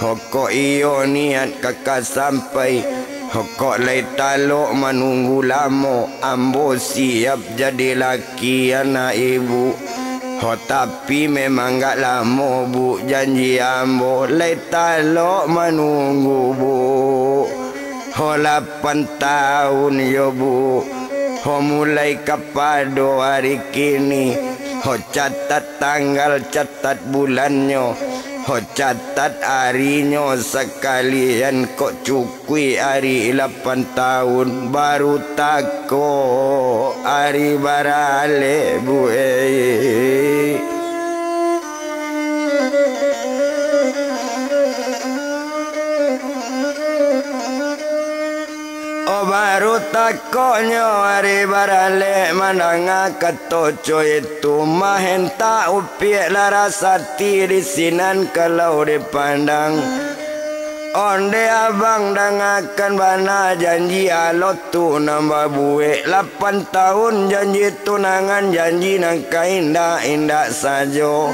Ho kok iyo niat ka ka sampai, ho kok lai talok manunggu lamo, ambo siap jadi laki anak ibu. Ho tapi memang agak lamo, Bu, janji ambo lai talok manunggu, Bu. Ho lapan taun yo, Bu. Ho mulai kapado ari kini, ho catat tanggal, catat bulannyo, ho catat arinyo sakalian, kok cukuik ari lapan taun, baru tako ari baralek, Bu, eh. Oh, baru takoknyo ari baralek mandanga kato co itu, mahentak upiak Larasati di sinan kalau dipandang. Onde abang dangakan bana janji alo tu nan babuek, lapan taun janji tunangan, janji nan ka indak-indak sajo.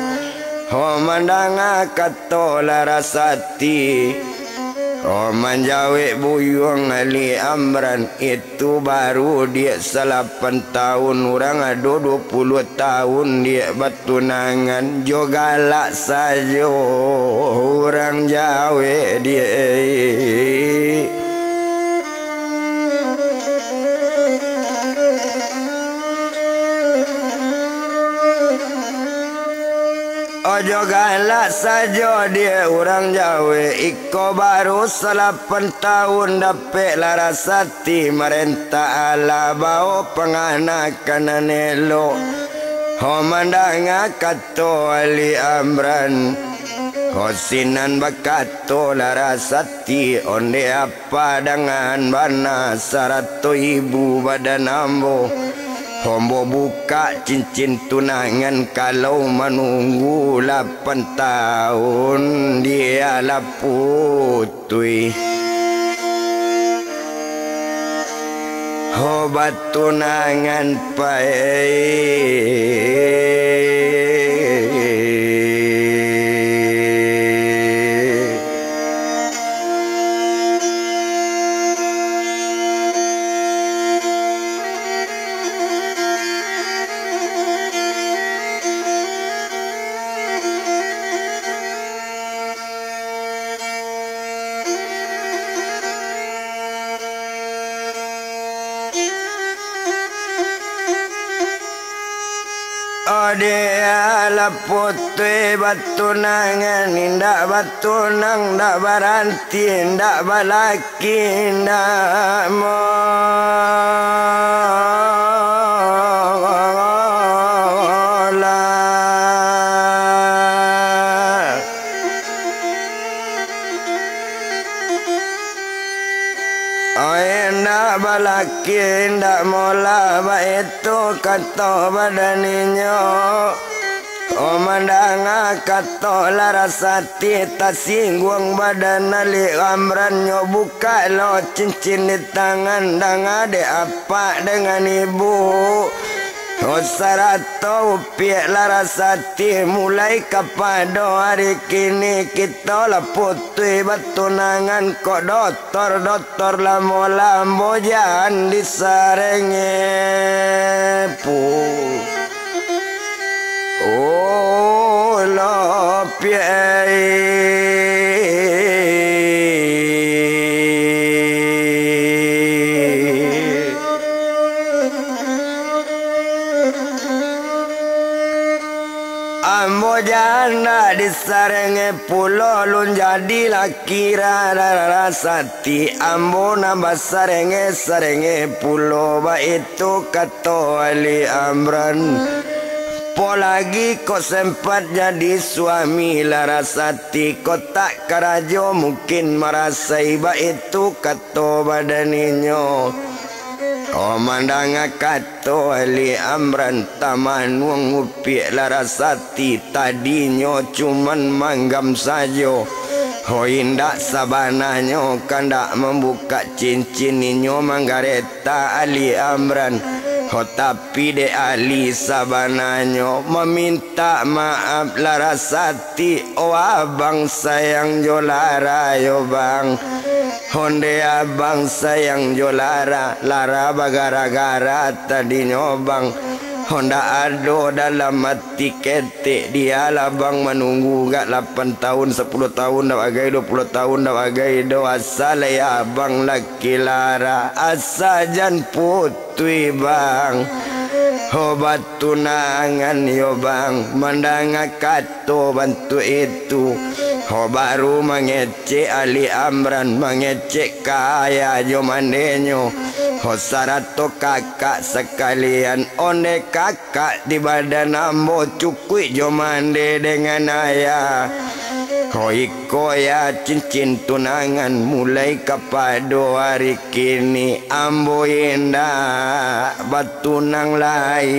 Ho mandanga kato Larasati, ho manjawek buyuang Ali Amran, itu baru diak salapan taun, urang ado duo puluah taun diak batunangan, jo galak sajo urang jawek diak. Ojo galak sajo diak urang jawek, iko baru salapan taun dapek Larasati marentah, alah bao panganakan nan elok. Ho mandanga kato Ali Amran, ho sinan bakato Larasati, onde apak dangakan bana sarato ibu badan ambo. Ho ambo bukak cincin tunangan, kalau manunggu lapan taun diak lah putuih. Ho batunangan pai. Ode alah putuih batunangan, indak batunang, indak baranti, indak balaki, indak mola. Ai, indak balaki, indak mola, baitu kato badaninyo. Oh, mandanga kato Larasati, tasingguang badan Ali Amran, nyo bukak lo cincin di tangan, danga dek apak dangan ibu. Oh, sarato upiak Larasati, mulai kapado ari kini kito lah putuih batunangan, kok dotor-dotor lamo lambo jan disarenge pu. Oh, lo piai. Disarenge pulo lun jadi laki Larasati, ambo nan basarenge-sarenge pulo, baitu kato Ali Amran. Polagi kok sempat jadi suami Larasati, kok tak karajo mungkin marasai, baitu kato badaninyo. Oh, mandanga kato Ali Amran, tamanuang upiak Larasati, tadinyo cuman manggam sajo. Ho, indak sabananyo kandak mambukak cincin, inyo manggaretak Ali Amran. Ho, tapi dek Ali sabananyo mamintak maaf Larasati, oh abang sayang jo Lara yo bang. Honde abang sayang jo Lara, Lara bagara-gara tadinyo bang. Honda ado dalam ati ketek, dialah bang manunggu gak lapan tahun, sapuluh tahun dak bagai, dua puluh tahun dak bagai do, asa lai abang laki Lara, asa jan putuih bang. Ho, batunangan yo bang, mandanga kat to bantuak itu. Ho, baru mangecek Ali Amran, mangecek ka ayah jo mandenyo. Ho, sarato kakak sakalian, onde kakak di badan ambo cukuik jo mande dengan ayah. Ho, iko ya cincin tunangan, mulai kapado ari kini ambo indak batunang lai.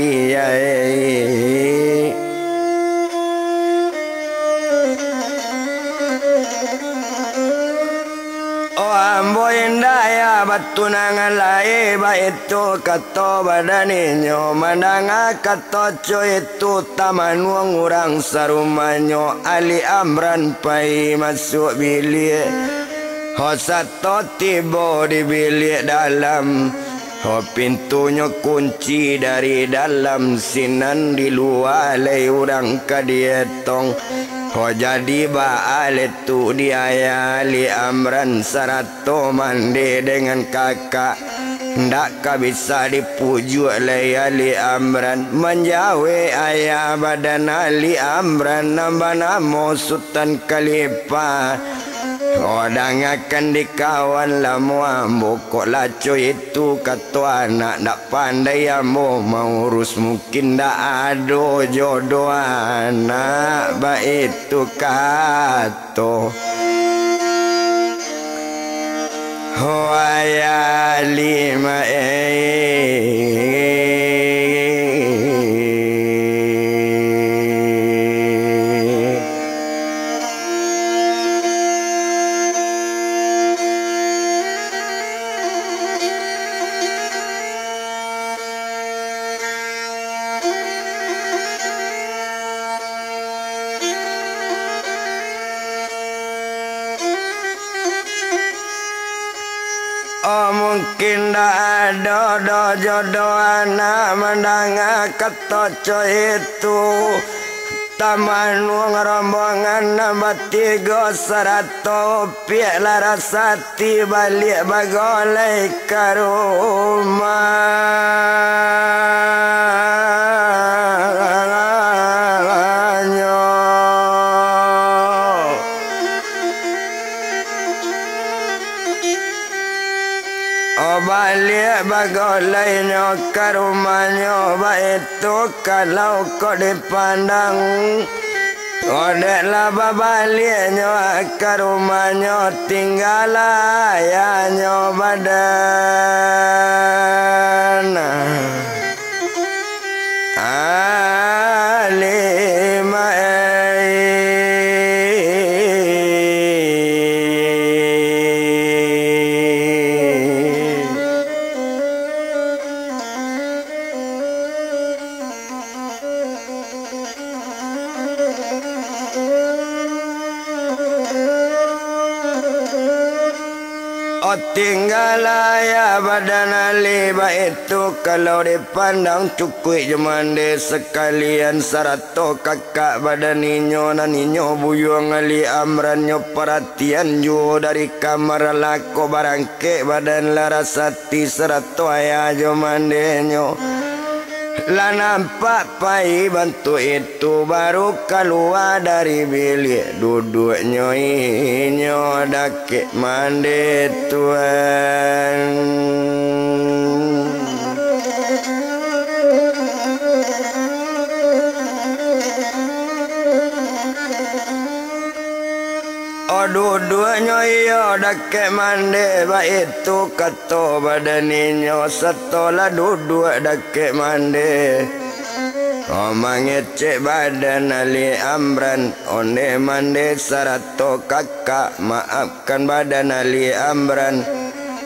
Oh, ambo indak ya batunangan lai, baitu kato badaninyo. Mandanga kato co itu, tamanuang urang sarumahnyo, Ali Amran pai masuak biliak. Ho, sato tibo di biliak dalam, ho, pintunyo kunci dari dalam, sinan di lua lai urang ka dietong. Ho, jadi baa lai tu di ayah Ali Amran sarato mande dengan kakak. Ndak ka bisa dipujuak lai Ali Amran, manjawek ayah badan Ali Amran nan banamo Sutan Khalifah. Oh, dangakan di kawan lamo ambo, kok laco itu kato anak, ndak pandai ambo maurus, mungkin ndak ado jodoh anak, baitu kato. Ho, ayah lima, eh. Oh, mungkin ndak ado doh jodoh anak, mandanga kato co itu. Tamanuang rombongan nan batigo sarato upiak Larasati baliak bagolai ka rumahnyo. Oh, baliak bagolainyo ka rumahnyo, baitu kalau kok dipandang. Oh, dek lah babaliaknyo ka rumahnyo, tinggalah ayahnyo badan. Alimai. Oh, tinggalah ayah badan Ali, baitu kalau dipandang cukuik jo mande sakalian, sarato kakak badan inyo nan inyo buyuang Ali Amran nyo paratian juo dari kamar, lah ko barangkek badan Larasati sarato ayah jo mandenyo. Lah nampak pai bantuak itu, baru kalua dari biliak, duduaknyo inyo dakek mande, Tuan. Oh, duduaknyo iyo dakek mande, baitu kato badan inyo, sato lah duduak dakek mande. Oh, mangecek badan Ali Amran, onde mande sarato kakak, maafkan badan Ali Amran.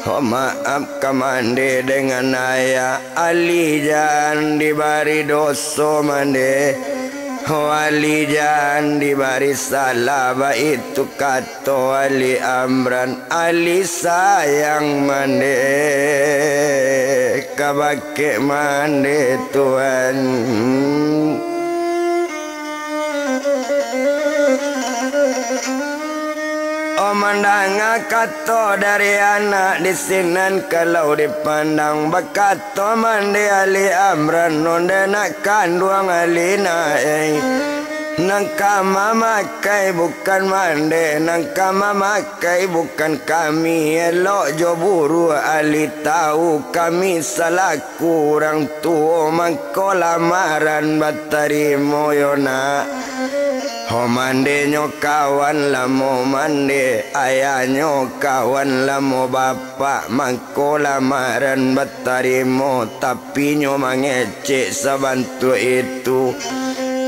Oh, maafkan mande dengan ayah. Ali jan dibari doso mande. Oh, Ali jan dibari salah, baitu kato Ali Amran. Ali sayang mande, ka bakek mande, Tuan. Oh, mandanga kato dari anak, di sinan kalau dipandang, bakato mande Ali Amran, onde nak kanduang Ali nak, eh. Nan ka mamakai bukan mande, nan ka mamakai bukan kami, elok jo buruak Ali tahu, kami salah Kurang tuo mangko lamaran batarimo yo nak. Ho mandenyo kawan lamo mande, ayahnyo kawan lamo bapak, mangko lamaran batarimo, tapi nyo mangecek sabantuak itu.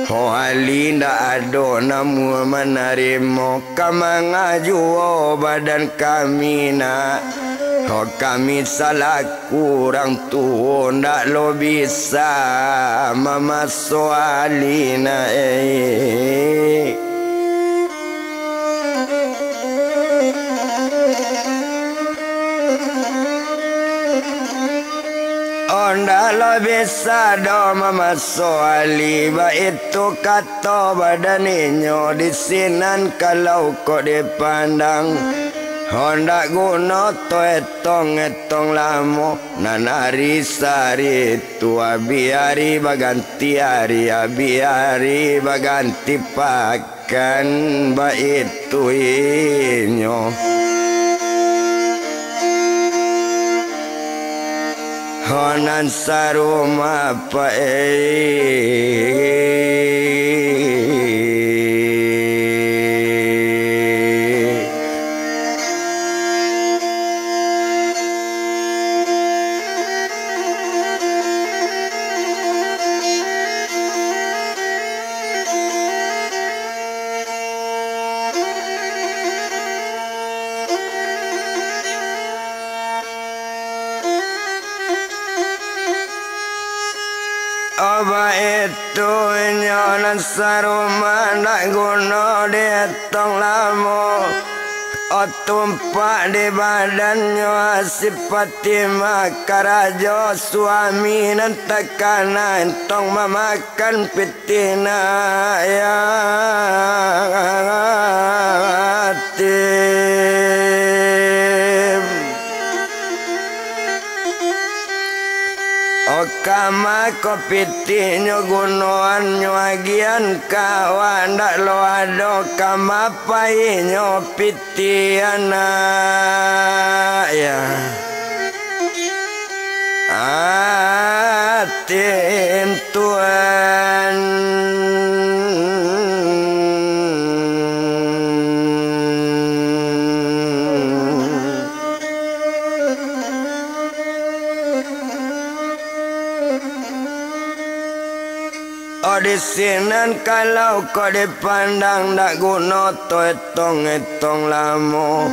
Ho Ali ndak ado namuah manarimo, ka manga juo badan kami nak. Ho kami salah Kurang tuo ndak lo bisa mamaso Ali nak, eh. Oh, ndak lo bisa doh mamaso Ali, baitu kato badan inyo di sinan kalau kok dipandang. Oh, ndak guno to etong-etong lamo. Nan ari sari tu abi ari baganti ari, abi ari baganti pakan, baitu inyo. Ho nan sarumah paik. Baitu inyo nan sarumah, ndak guno dietong lamo. Oh, tumpak di badannyo, sipati mah karajo suami nan takana entong mamakan pitih nak yatim. Oh, kama ko pitihnyo gunoannyo agian ka awak, ndak lo ado kama painyo pitih anak, ya. Atin Tuan. Oh, di sinan kalau kok dipandang, ndak guno to etong-etong lamo.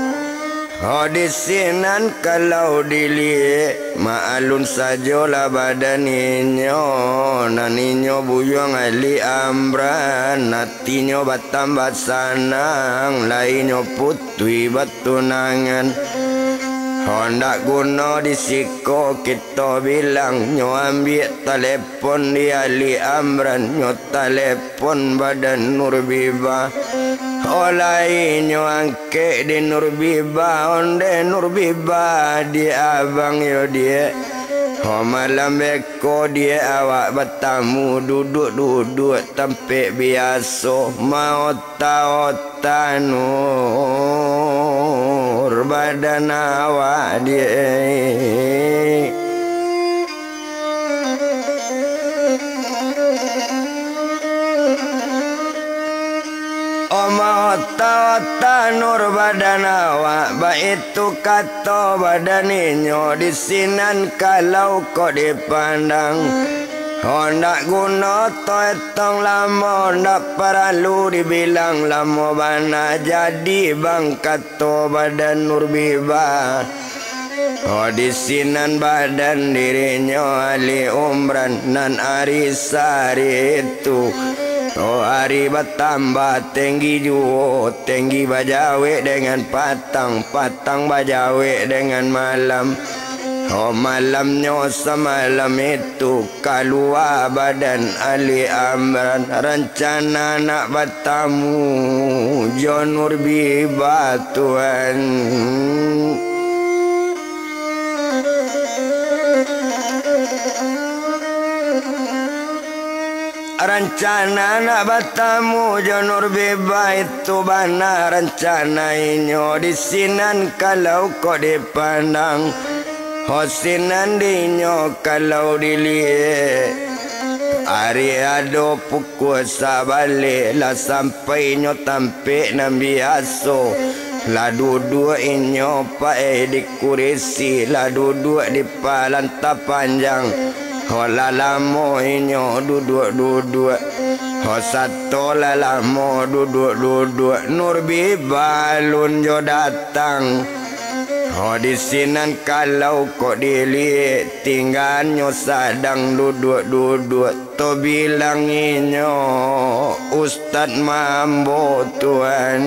Oh, di sinan kalau diliek, maalun sajolah badan inyo, nan inyo buyuang Ali Amran, atinyo batambah sanang, lainyo putuih batunangan. Oh, ndak guno di siko kito bilang, nyo ambiak talep- pon di Ali Amran, nyo talepon badan Nurbiba. Oh, lai nyo angkek di Nurbiba, onde Nurbiba di abang yo diek. Ho malam beko diak awak batamu, duduak-duduak tampek biaso, maota-ota Nur badan awak diak. O maota-ota Nur badan awak, baitu kato badan inyo, di sinan kalau kok dipandang. Ho ndak guno to etong lamo, ndak paralu dibilang lamo bana, jadi bang kato badan Nur Biba. Ho di sinan badan dirinyo Ali Umran nan ari sari tu. Ho ari batambah tenggi juo, tenggi bajawek dengan patang, patang bajawek dengan malam. Ho malamnyo samalam itu kalua badan Ali Amran, rancana nak batamu jo Nur Biba, Tuan. Rancana nak batamu jo Nur Biba itu bana rancana inyo, di sinan kalau kok dipandang. Ho sinan dinyo kalau diliek, ari ado pukua sabaleh, lah sampai inyo tampek nan biaso. Lah duduak inyo paek di kurisi, lah duduak di palanta panjang. Ho lah lamo inyo duduak-duduak. Ho sato lah lamo duduak-duduak, Nur Biba alun jo datang. Ho di sinan kalau kok diliek, tingganyo sadang duduak-duduak, to bilang inyo Ustad Mambo, Tuan.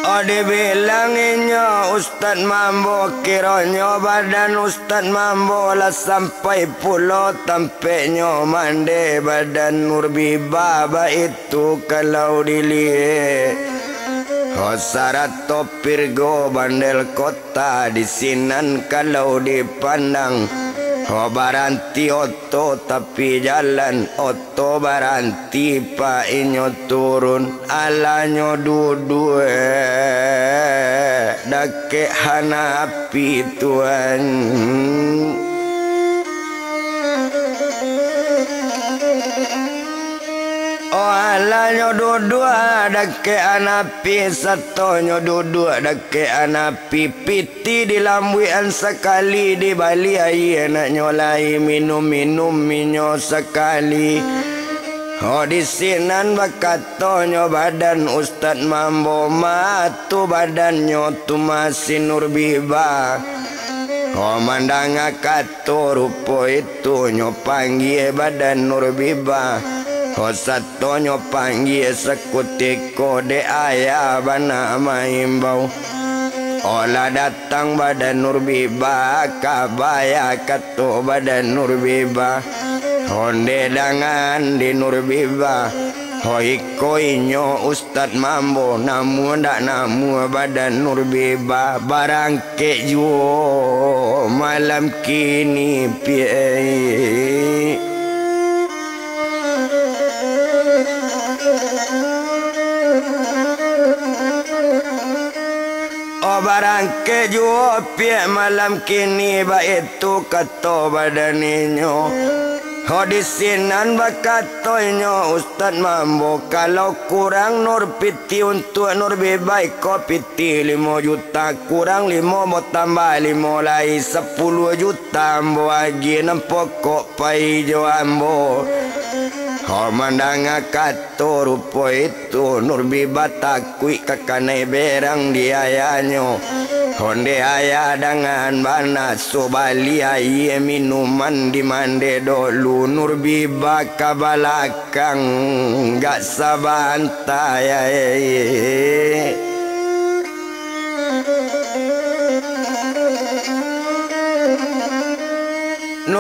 O dibilang inyo Ustad Mambo, kironyo badan Ustad Mambo lah sampai pulo tampeknyo mande badan Nur Biba, baitu kalau diliek. Ho sarato pirgo bandel kota, di sinan kalau dipandang. Ho baranti oto tapi jalan, oto baranti pa inyo turun. Alanyo duduak dakek hanapi, Tuan. O alanyo duduak dakek hanapi, satonyo duduak dakek hanapi, piti dilambuikan sakali, dibali aia naknyo lai, minum-minum inyo sakali. Ho di sinan bakatonyo badan Ustad Mambo, ma tu badannyo tu masih Nur Biba. Ho mandanga kato rupo itu, nyo panggia badan Nur Biba. Ho satonyo panggia sakutiko dek ayah bana maimbau. O lah datang badan Nur Biba, ka baya kato badan Nur Biba. Onde dangan di Nur Biba. Ho iko inyo Ustad Mambo, namuah ndak namuah badan Nur Biba, barangkek juo malam kini, piai. O barangkek juo piak malam kini, baitu kato badan inyo. Ho di sinan bakato inyo Ustad Mambo, kalau kurang Nur piti untuak Nur Biba iko piti limo juta, kurang limo batambah limo lai, sapuluah juta ambo agiah, nan pokok pai jo ambo. Ho mandanga kato rupo itu, Nur Biba takuik ka kanai berang di ayahnyo. Onde ayah dangan bana, so bali aia minuman di mande dolu, Nur Biba ka balakang gak sabanta, ai.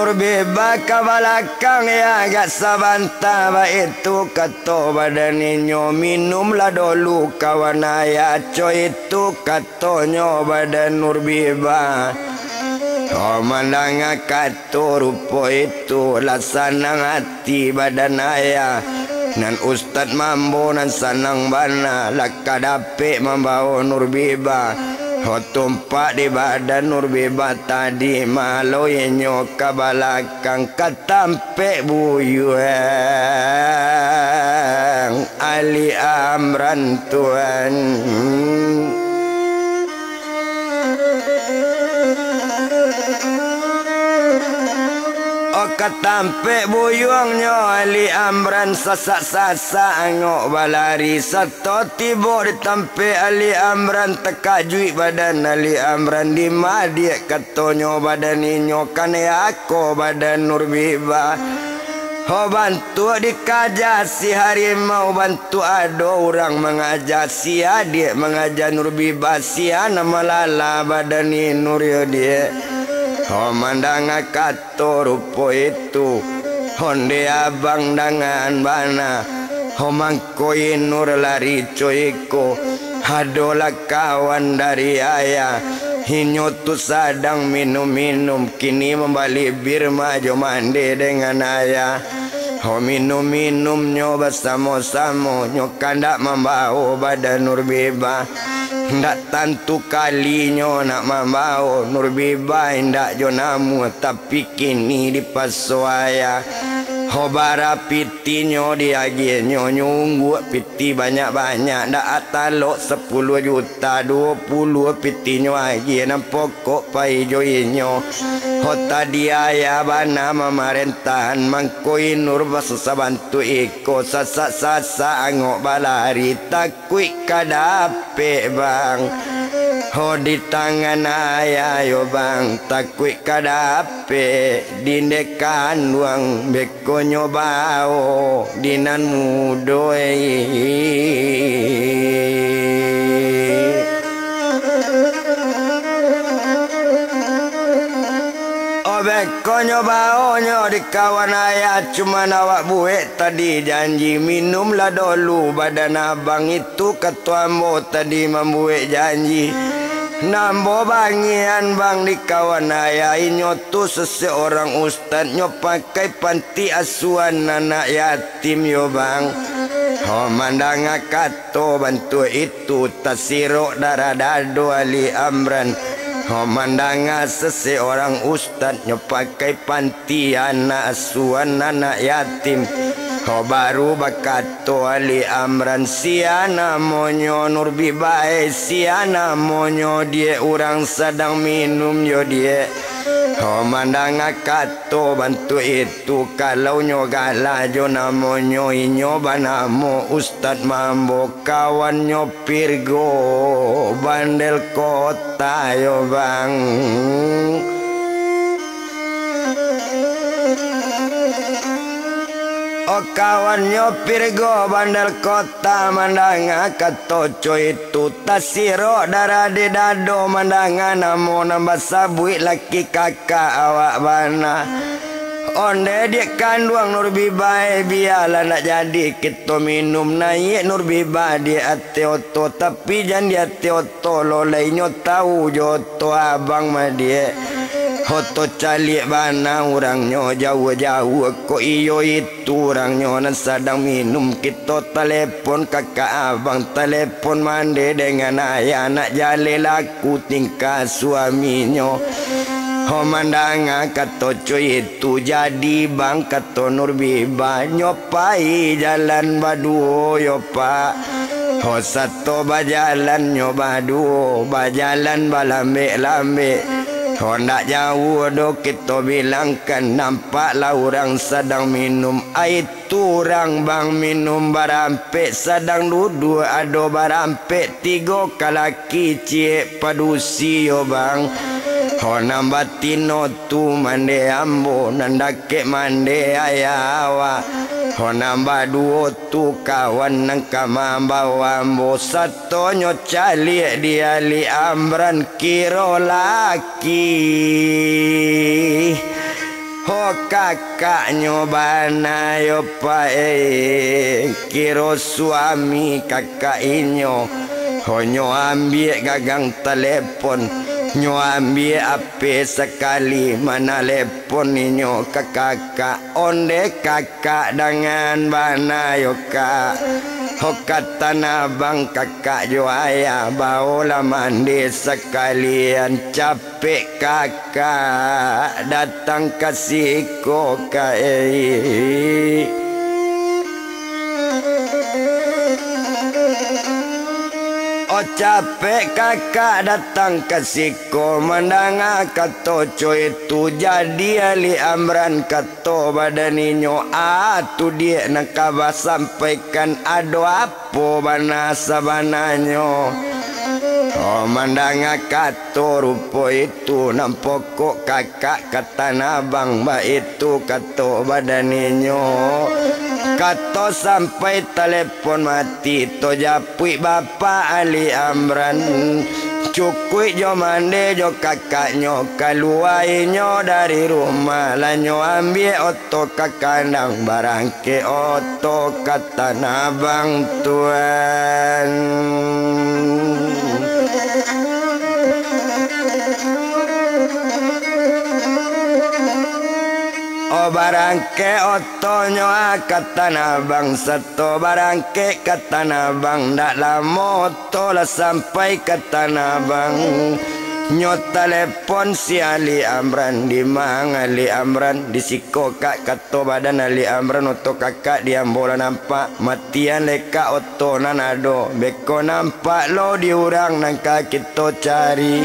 Nur Bibah ka balakang, yo, agak sabanta, baitu kato badan inyo, minumlah dolu kawan ayah, co itu katonyo badan Nur Bibah. Oh, mandanga kato rupo itu, lah sanang ati badan ayah. Nan Ustad Mambo nan sanang bana, lah ka dapek mambawo Nur Bibah. Ho, tumpak di badan Nur Bibah tadi, malo inyo ka balakang, ka tampek buyuang Ali Amran tuan. Oh, ka tampek buyuangnyo Ali Amran, sasak-sasak angok balari. Sato tibo di tampek Ali Amran, takajuik badan Ali Amran, dima diak katonyo badan inyo, kanai ako badan Nur Bibah. Ho, bantuak dikaja si harimau, bantuak ado urang mangaja, sia diak mangaja Nur Bibah, sia nan malala badan Nur yo diak. Ho, mandanga kato rupo itu, onde abang dangan bana. Ho, mangko Nur lari co iko, adolah kawan dari ayah. Inyo tu sadang minum-minum, kini mambali bir ma jo mande dangan ayah. Ho, minum-minumnyo basamo-samo, nyo kandak mambawo badan Nur Bibah. Ndak tantu kalinyo nak mambawo Nur Bibah, indak jo namuah, tapi kini dipaso ayah. Ho, bara pitinyo diagiahnyo, nyo ungguak piti banyak-banyak, ndak atalok sapuluah juta, duo puluah pitinyo agiah, nan pokok pai jo inyo. Ho, tadi ayah bana mamarentahan, mangko Nur basusah bantuak iko, sasak-sasak angok balari, takuik ka dapek bang. Ho, di tangan ayah yo bang, takuik ka dapek, di nde kanduang, bekonyo bawo di nan mudo, eh. Oh, bekonyo bawonyo di kawan ayah, cuman awak buek tadi janji, minumlah dolu badan abang, itu kato ambo tadi mambuek janji. Nan ambo bangian bang di kawan ayah, inyo tu seseorang ustad, nyo pakai panti asuhan anak yatim yo bang. Ho, mandanga kato bantuak itu, tasirok darah dado Ali Amran. Ho, mandanga seseorang ustad, nyo pakai panti anak asuhan anak yatim. Ho, baru bakato Ali Amran, sia namonyo Nur Bibah, sia namonyo diak, urang sadang minum yo diak. Ho, mandanga kato bantuak itu, kalau nyo galah jo namonyo, inyo banamo Ustad Mambo, kawannyo Pirgo Bandel Kota yo bang. Oh, kawannyo Pirgo Bandel Kota, mandanga kato co itu, tasirok darah di dado, mandanga namo nan basabuik laki kakak awak bana. Onde diak kanduang Nur Bibah, bialah ndak jadi kito minum, naiak Nur Bibah di ateh oto, tapi jan di ateh oto lo lai, nyo tau jo oto abang mah diak. Oto caliak bana urangnyo, jauah-jauah kok iyo itu urangnyo nan sadang minum. Kito talepon kakak abang, talepon mande dangan ayah, nak jaleh laku tingkah suaminyo. Ho, mandanga kato co itu, jadi bang, kato Nur Bibah, nyo pai jalan baduo yo pak. Ho, sato bajalan nyo baduo, bajalan balambek-lambek. Ho, ndak jauah doh kito bilangkan, nampaklah urang sadang minum. Ai, tu urang bang minum barampek, sadang duduak ado barampek, tigo ka laki ciek padusi yo bang. Ho, nan batino tu mande ambo, nan dakek mande ayah awak. Ho, nan baduo tu kawan nan ka mambawo ambo, satonyo caliak di Ali Amran kiro laki. Ho kakaknyo bana yo pae, kiro suami kakak inyo. Ho nyo ambiak gagang talepon, nyo ambiak ape sakali manalepon inyo ka kakak. Onde kakak dangan bana yo kak. Ho ka tanabang kakak jo ayah, baolah mande sakalian cap- pek kakak datang ka siko ka, eh. O capek kakak datang ka siko, mandanga kato co itu, jadi Ali Amran kato badan inyo, a tu diak nan ka basampaikan, ado ap- po bana sabananyo. Oh, mandanga kato rupo itu, nan pokok kakak ka tanabang, baitu kato badan inyo. Kato sampai talepon mati, to japuik bapak Ali Amran. Cukuik jo mande jo kakaknyo, kalua inyo dari rumah, lah nyo ambiak oto ka kandang, barangkek oto ka tanabang tuan. Oh, barangkek otonyo, ah, ka tanabang sato, barangkek ka tanabang, ndak lamo oto lah sampai ka tanabang. Nyo talepon si Ali Amran, di mang Ali Amran, di siko kak, kato badan Ali Amran, oto kakak di ambo lah nampak, matian lekak oto nan ado, beko nampak lo di urang nan ka kito cari.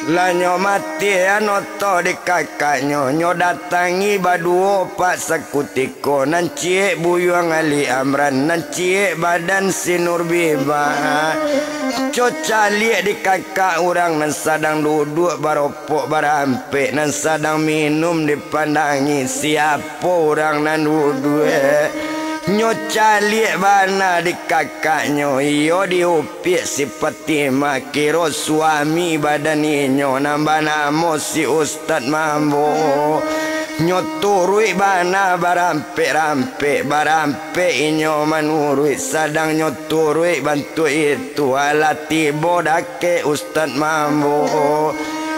Lah nyo matian oto di kakaknyo, nyo datangi baduo pak sakutiko, nan ciek buyuang Ali Amran, nan ciek badan si Nurbibah. Co caliak di kakak urang nan sadang duduak baropok barampek, nan sadang minum dipandangi, siapo urang nan duduak. Nyo caliak bana di kakaknyo, iyo di Piak si Fatimah, kiro suami badan inyo nan banamo si Ustad Mambo. Nyo turuik bana barampek-rampek, barampek inyo manuruik, sadang nyo turuik bantuak itu, alah tibo dakek Ustad Mambo.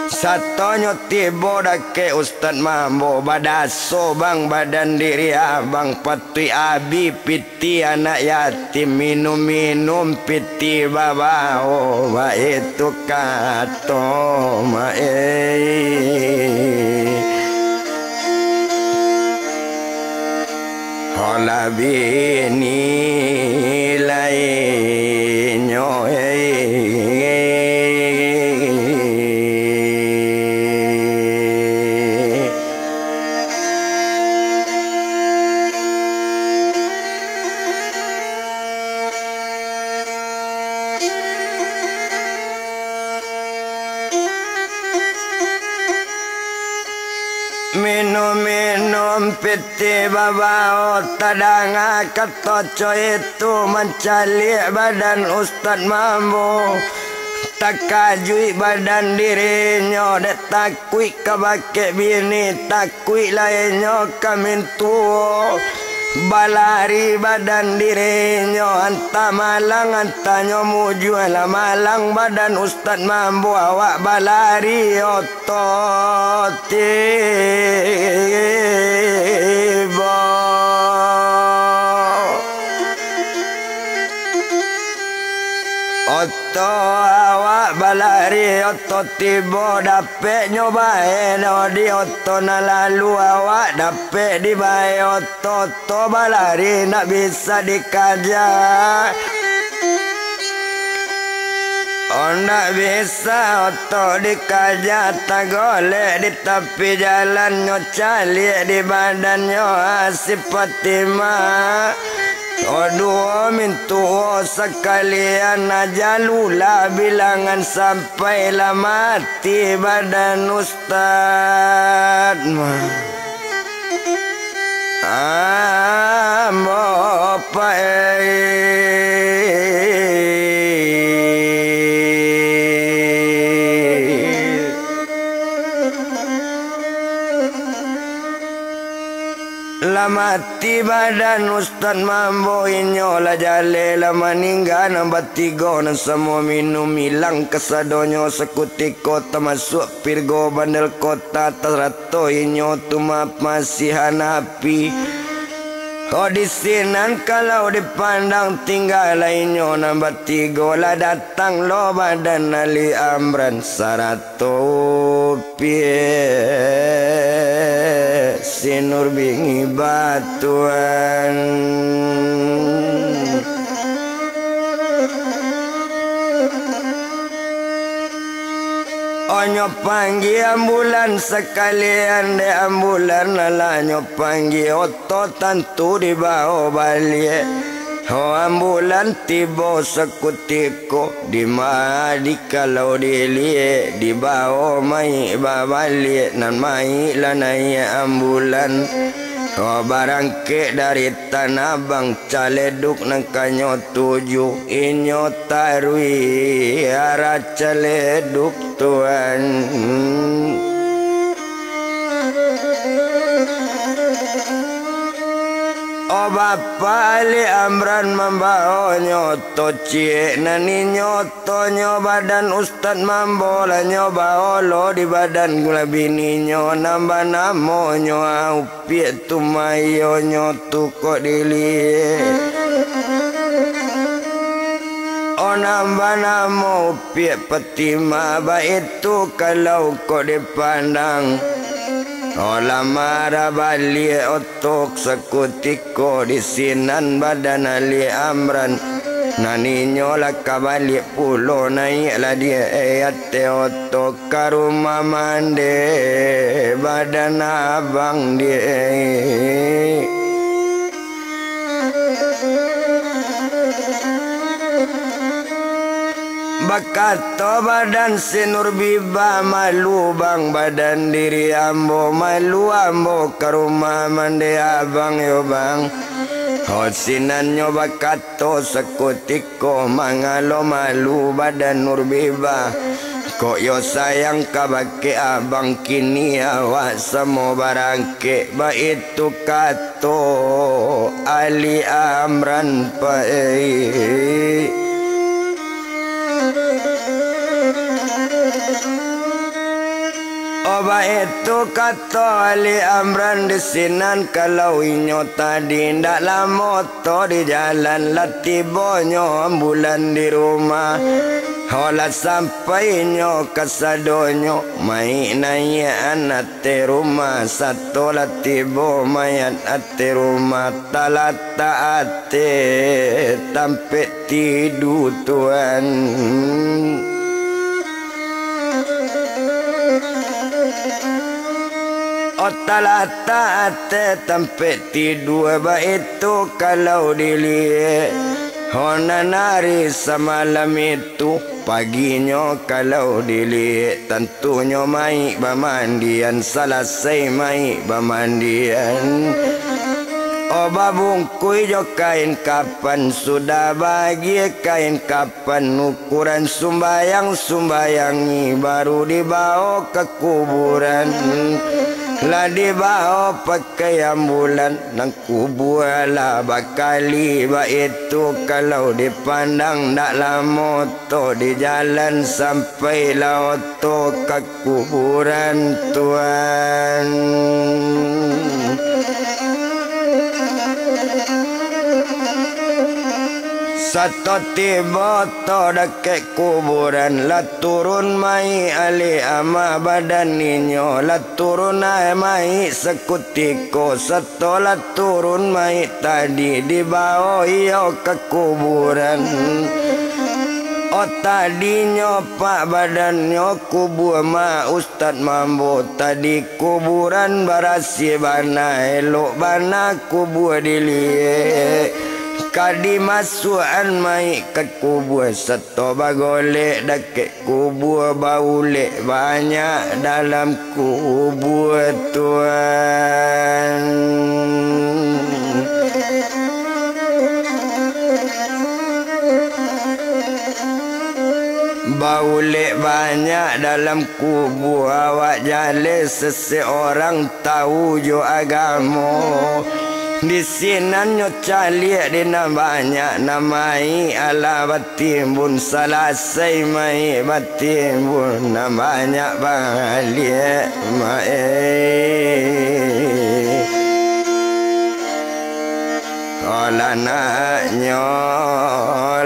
Sato nyo tibo dakek Ustad Mambo, badaso bang badan diri abang, patuik abi pit- ti anak yatim, minum-minum pitih babao, baitu kato maeh. Holah bini lainyo, eh. Minum-minum pitih babao, tadanga kato co itu mancaliak badan Ustad Mambo. Takajuik badan dirinyo, dek takuik ka bakeh bini, takuik lai nyo ka mintuo. Balari badan dirinyo, antah malang, antah nyo mujua lah malang badan Ustad Mambo, awak balari oto tibo. Oto awak balari, oto tibo dapek nyo bae, no di oto nan lalu awak dapek dibae oto, oto balari ndak bisa dikaja. Oh, ndak bisa oto dikaja, tagolek di tapi jalan nyo caliak di badannyo, ah, si Fatimah. Oduo mintuo sakalian aja lulah bilangan sampai lah mati badan Ustad. Ambo pae. Lah mati badan Ustad Mambo, inyo lah jaleh, lah maningga nan batigo, nan samo minum ilang kasadonyo sakutiko, tamasuak Pirgo Bandel Kota, sarato inyo tu mapasihan api. Ko di sinan kalau dipandang, tingga lah inyo nan batigo, lah datang lo badan Ali Amran sarato Piek si Nur Bingi Batuan. Onyo panggia ambulan sakalian, dek ambulan alah nyo panggia, oto tantu dibawo baliak. Ho ambulan tibo sakutiko, dima dikalau diliek, dibawo maik babaliak, nan maik lah naiak ambulan. Ho barangkek dari Tanah Abang, Caledug nan kanyo tuju, inyo taruih arah Caledug tuan. O Bapak Ali Amran mambawonyo oto ciek, nan inyo otonyo badan Ustad Mambo lah nyo bawo lo di badan gula bininyo, nan banamonyo Upiak tu maiyonyo tu kok diliek. O nan banamo Upiak Patimah, baitu kalau kok dipandang. O lah marah baliak oto sakutiko, di sinan badan Ali Amran, nan inyo lah ka baliak pulo, naiaklah di ateh oto ka rumah mande badan abang dek. Bakato badan si Nur Bibah, "Malu bang badan diri ambo, malu ambo ka rumah mande abang yo bang." Ho sinannyo bakato sakutiko, "Mangalo malu badan Nur Bibah? Kok yo sayang kabake abang, kini awak samo barangkek." Baitu kato Ali Amran pai. O baitu kato Ali Amran, di sinan kalau inyo tadi, ndak lamo oto di jalan, lah tibonyo ambulan di rumah. Ho lah sampai inyo kasadonyo, maik naiakan ateh rumah, sato lah tibo mayat ateh rumah, talatak ateh tampek tidu tuan. O talatak ateh tampek tidua, baitu kalau diliek. Ho nan ari samalam itu, paginyo kalau diliek, tantunyo maik bamandian, salasai maik bamandian. O babungkuih jo kain kapan, sudah baagie kain kapan, ukuran sumbayang sumbayangi, baru dibawo ka kuburan. Lah dibawo pakai ambulan, nan kubua lah bakali, baitu kalau dipandang, ndak lamo oto di jalan, sampailah oto ka kuburan tuan. Sato tibo oto dakek kuburan, lah turun maik Ali Amah badan inyo, lah turun ai maik sakutiko, sato lah turun maik tadi, dibawo iyo ka kuburan. O tadinyo pak badannyo kubua ma Ustad Mambo tadi, kuburan barasiah bana, elok bana kubua diliek. Ka dimasuakan maik ka kubua, sato bagolek dakek kubua, baulek banyak dalam kubua tuan. Baulek Banyak dalam kubua awak jaleh, seseorang tahu jo agamo. Di sinan nyo caliak di nan banyak, nan maik alah batimbun, salasai maik batimbun, nan banyak baliak maik. Olanaknyo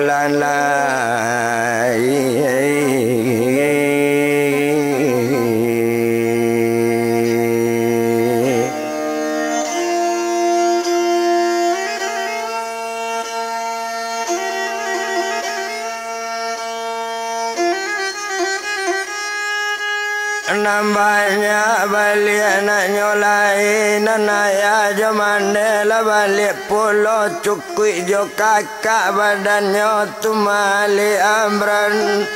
lalai. Nan banyak baliak anaknyo lai, nan ayah jo mande lah baliak pulo, cukuik jo kakak badannyo tu mah Ali Amran.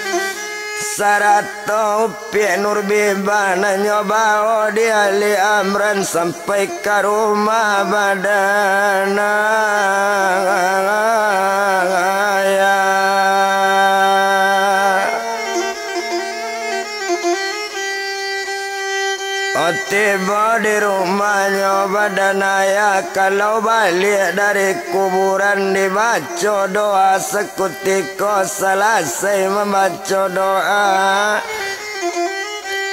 Sarato upiak Nur Bibah nan nyo bawo di Ali Amran sampai ka rumah badan ayah. Oh, tibo di rumahnyo badan ayah, kalau baliak dari kuburan dibaco doa, sakutiko salasai mambaco doa.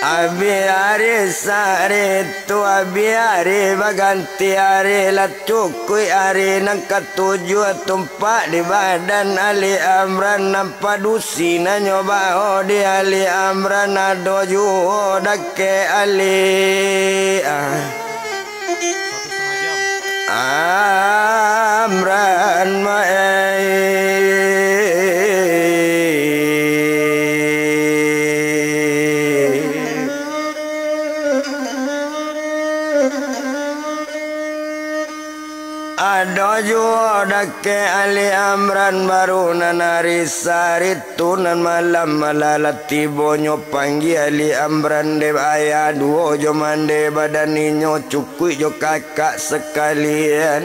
Abih ari sahari tu, abih ari baganti ari, lah cukuik ari nan katujuah, tumpak di badan Ali Amran, nan padusi nan nyo bawo di Ali Amran, ado juo dakek Ali, ah, Amran maai. Ado juo dakek Ali Amran, baru nan ari sahari tu nan malam malah lah tibo nyo panggia Ali Amran dek ayah duo jo mande badan inyo, cukuik jo kakak sakalian.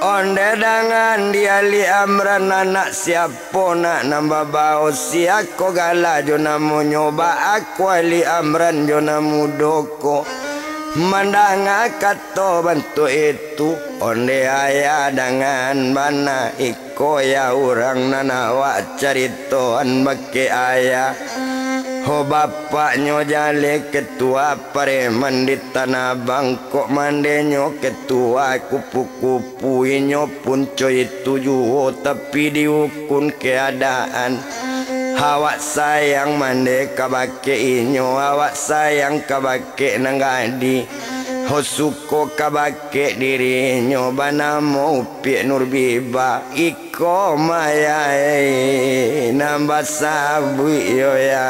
Onde dangan di Ali Amran, anak siapo nak nan babawo, sia ko gala jo namonyo, baa ko Ali Amran jo nan mudo ko. Mandanga kato bantuak itu, onde ayah dangan bana, iko yo urang nan awak caritoan bakeh ayah. Ho, bapaknyo jaleh ketua pareman di Tanah Abang, kok mandenyo ketua kupu-kupu, inyo pun co itu juo, tapi diukun keadaan. Awak sayang mande kabake inyo, awak sayang kabake nan gadih. Ho, suko kabake dirinyo banamo Upiak Nur Bibah. Iko mah yo, eh, nan basabuik yo, yo.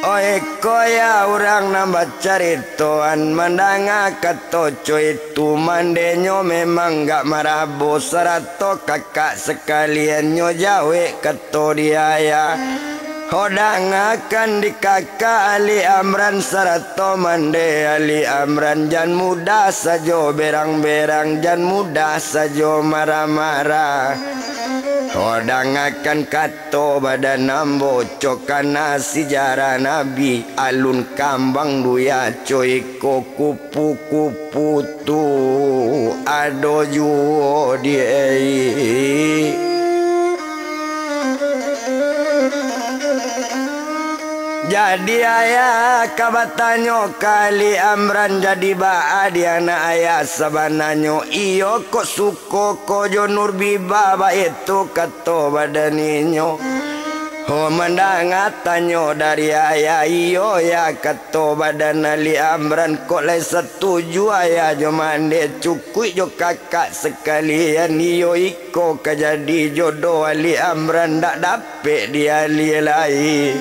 Oh, iko yo urang nan bacaritoan, mandanga kato co itu, mandenyo memang gak marabo, sarato kakak sakalian nyo jawek kato di ayah. Ho, dangakan di kakak Ali Amran sarato mande Ali Amran, jan mudah sajo berang-berang, jan mudah sajo marah-marah. Ho, dangakan kato badan ambo, cokana sijarah Nabi, alun kambang duya co iko kupu-kupu tu ado juo di. Jadi ayah ka batanyo ka Ali Amran, jadi baa di anak ayah sabananyo, iyo kok suko ko jo Nur Bibah, baitu kato badan inyo. Ho, mandanga tanyo dari ayah, iyo yo kato badan Ali Amran, kok lai satuju ayah jo mande, cukuik jo kakak sakalian, iyo iko ka jadi jodoh Ali Amran, dak dapek dialiah lai.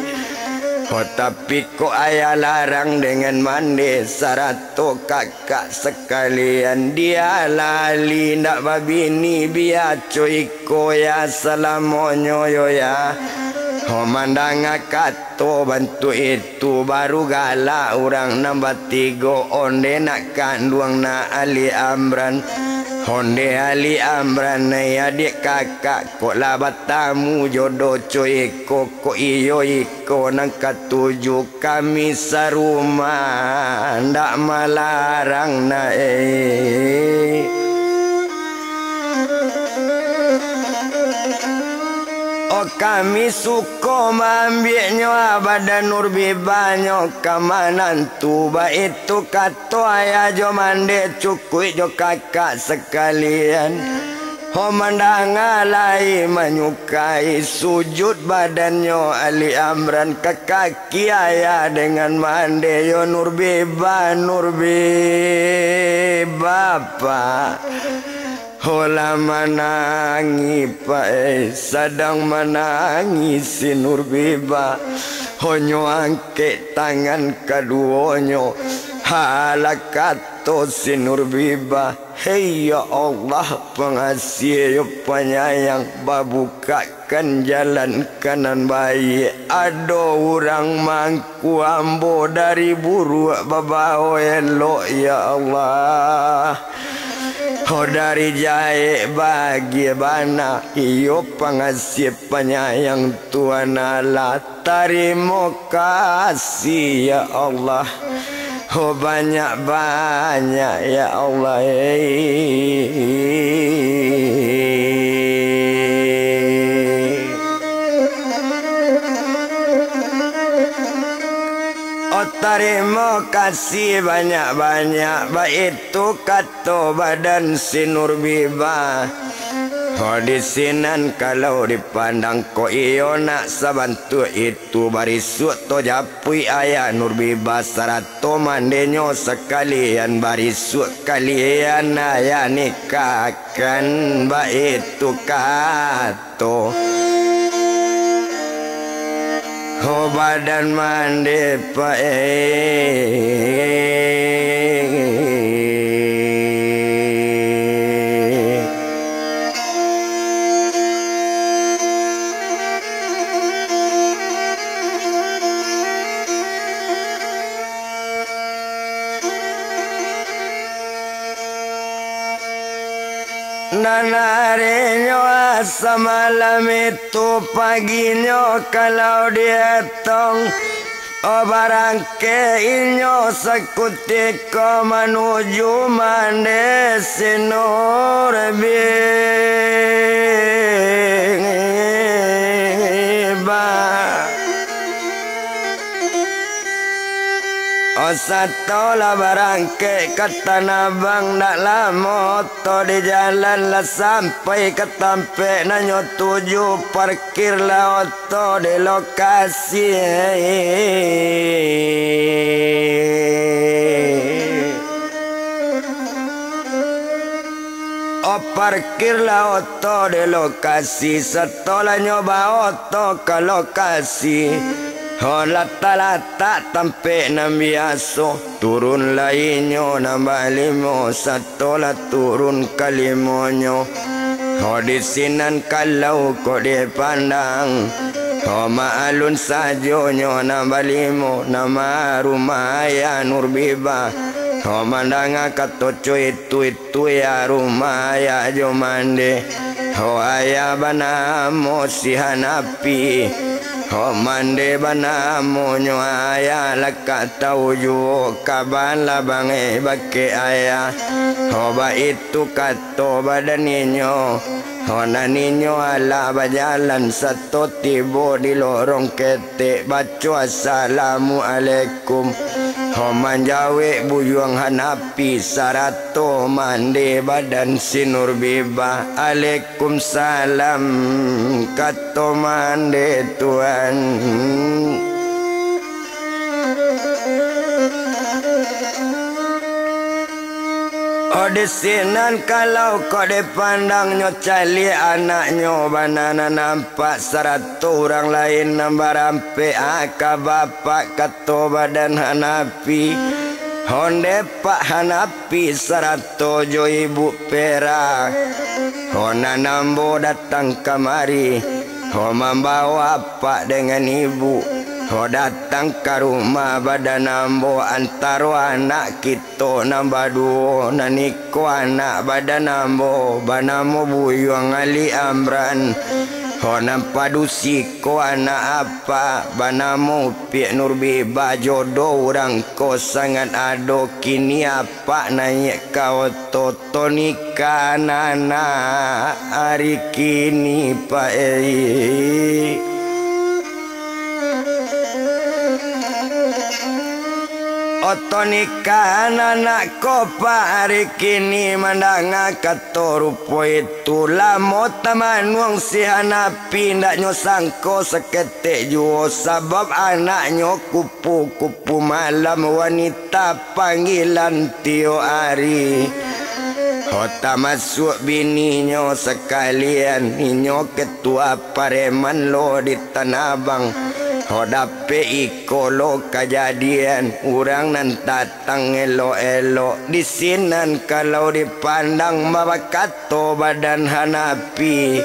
Ho, tapi kok ayah larang dengan mande, sarato kak kak sakalian, dialah Ali ndak babini, bia co iko yo salamonyo yo, yo. Ho, mandanga kato bantuak itu, baru galak urang nan batigo, onde nak kanduang nak Ali Amran. Onde Ali Amran, nai adiak kakak, kok lah batamu jodoh co iko, kok iyo iko nan katuju kami sarumah, ndak malarang na, eh. Oh, kami suko maambiaknyo, ah, badan Nurbibanyo ka manantu, baitu kato ayah jo mande, cukuik jo kakak sakalian. Ho mandanga lai manyukai, sujud badannyo Ali Amran ka kaki ayah dengan mande, yo Nurbiba, Nurbiba, Pak. Ho lah manangih, Pak, eh, sadang manangih si Nurbiba. Ho nyo angkek tangan kaduonyo, ha lah kato si Nurbiba, "Hei, ya Allah, Pangasiah yo Panyayang, babukakkan jalan ka nan baiak. Ado urang mangku ambo dari buruak babao elok, ya Allah. Ho dari jahek bahagia bana, iyo Pangasiah Panyayang Tuhan Allah. Tarimo kasih, ya Allah. Ho banyak-banyak, ya Allah, eh." Oh, tarimo kasih banyak-banyak, baitu kato badan si Nurbiba. Oh, di sinan kalau dipandang, kok iyo nak sabantuak itu, barisuak to japuik ayah Nurbiba sarato mandenyo sakalian, barisuak kalian ayah nikahkan, baitu kato. Ho badan mande, Pak, eh. Nan arinyo samalam itu, paginyo kalau dietong, oh, barangkek inyo sakutiko manuju mande si Nurbiba. Oh, sato lah barangkek ka Tanah Abang, ndak lamo oto di jalan, lah sampai ka tampek nan nyo tuju, parkirlah oto di lokasi. Oh, parkirlah oto di lokasi, sato lah nyo baoto ka lokasi. Oh, lah talatak tampek nan biaso, turunlah inyo nan balimo, sato lah turun kalimonyo. Oh, di sinan kalau kok dipandang, oh, maalun sajo nyo nan balimo, nan marumah ayah Nurbiba. Oh, mandanga kato co itu, tu ya rumah ayah jo mande. Ho ayah banamo si Hanafi, ho mande banamonyo ayah, lah ka tau juo kaba lah bangai bakeh ayah. Ho baitu kato badan inyo, ho nan inyo alah bajalan sato tibo di lorong ketek, baco assalamualaikum. Ho manjawek buyuang Hanafi sarato mande badan si Nurbiba. Alaikumsalam, kato mande tuan. Oh, di sinan kalau kok dipandang nyo caliak anaknyo bana nan nampak sarato urang lain nan barampek, ah, ka bapak, kato badan Hanafi. Onde Pak Hanafi sarato jo Ibu Perak. Ho nan ambo datang kamari, ho mambawa apak dengan ibu. Ho datang ka rumah badan ambo antaro anak kito nan baduo, nan iko anak badan ambo banamo Buyuang Ali Amran. Ho nan padusi ko anak apak banamo Upiak Nurbiba, jodoh urang ko sangat ado kini apak naiak ka oto. Oto nikahan anak ari kini, Pak, ei. Oto nikahan anak ko, Pak, ari kini mandanga kato rupo itu. Lamo tamanuang si Hanapi, indaknyo sangko saketek juo, sabab anaknyo kupu-kupu malam, wanita panggilan tiok ari. Ho tamasuak bininyo sakalian, inyo ketua pareman lo di Tanah Abang. Ho dapek iko lo kajadian, urang nan datang elok-elok, di sinan kalau dipandang babakat to badan Hanapi.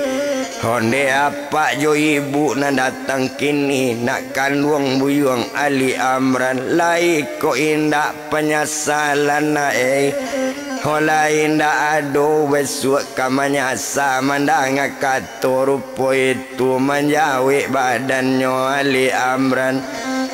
Ondeh apak jo ibuk nan datang kini, nak kanduang Buyuang Ali Amran, lai ko indak panyasalan, nak, ei. Ho lai indak ado bisuak ka manyasa mandanga kato rupo itu, manjawek badannyo Ali Amran.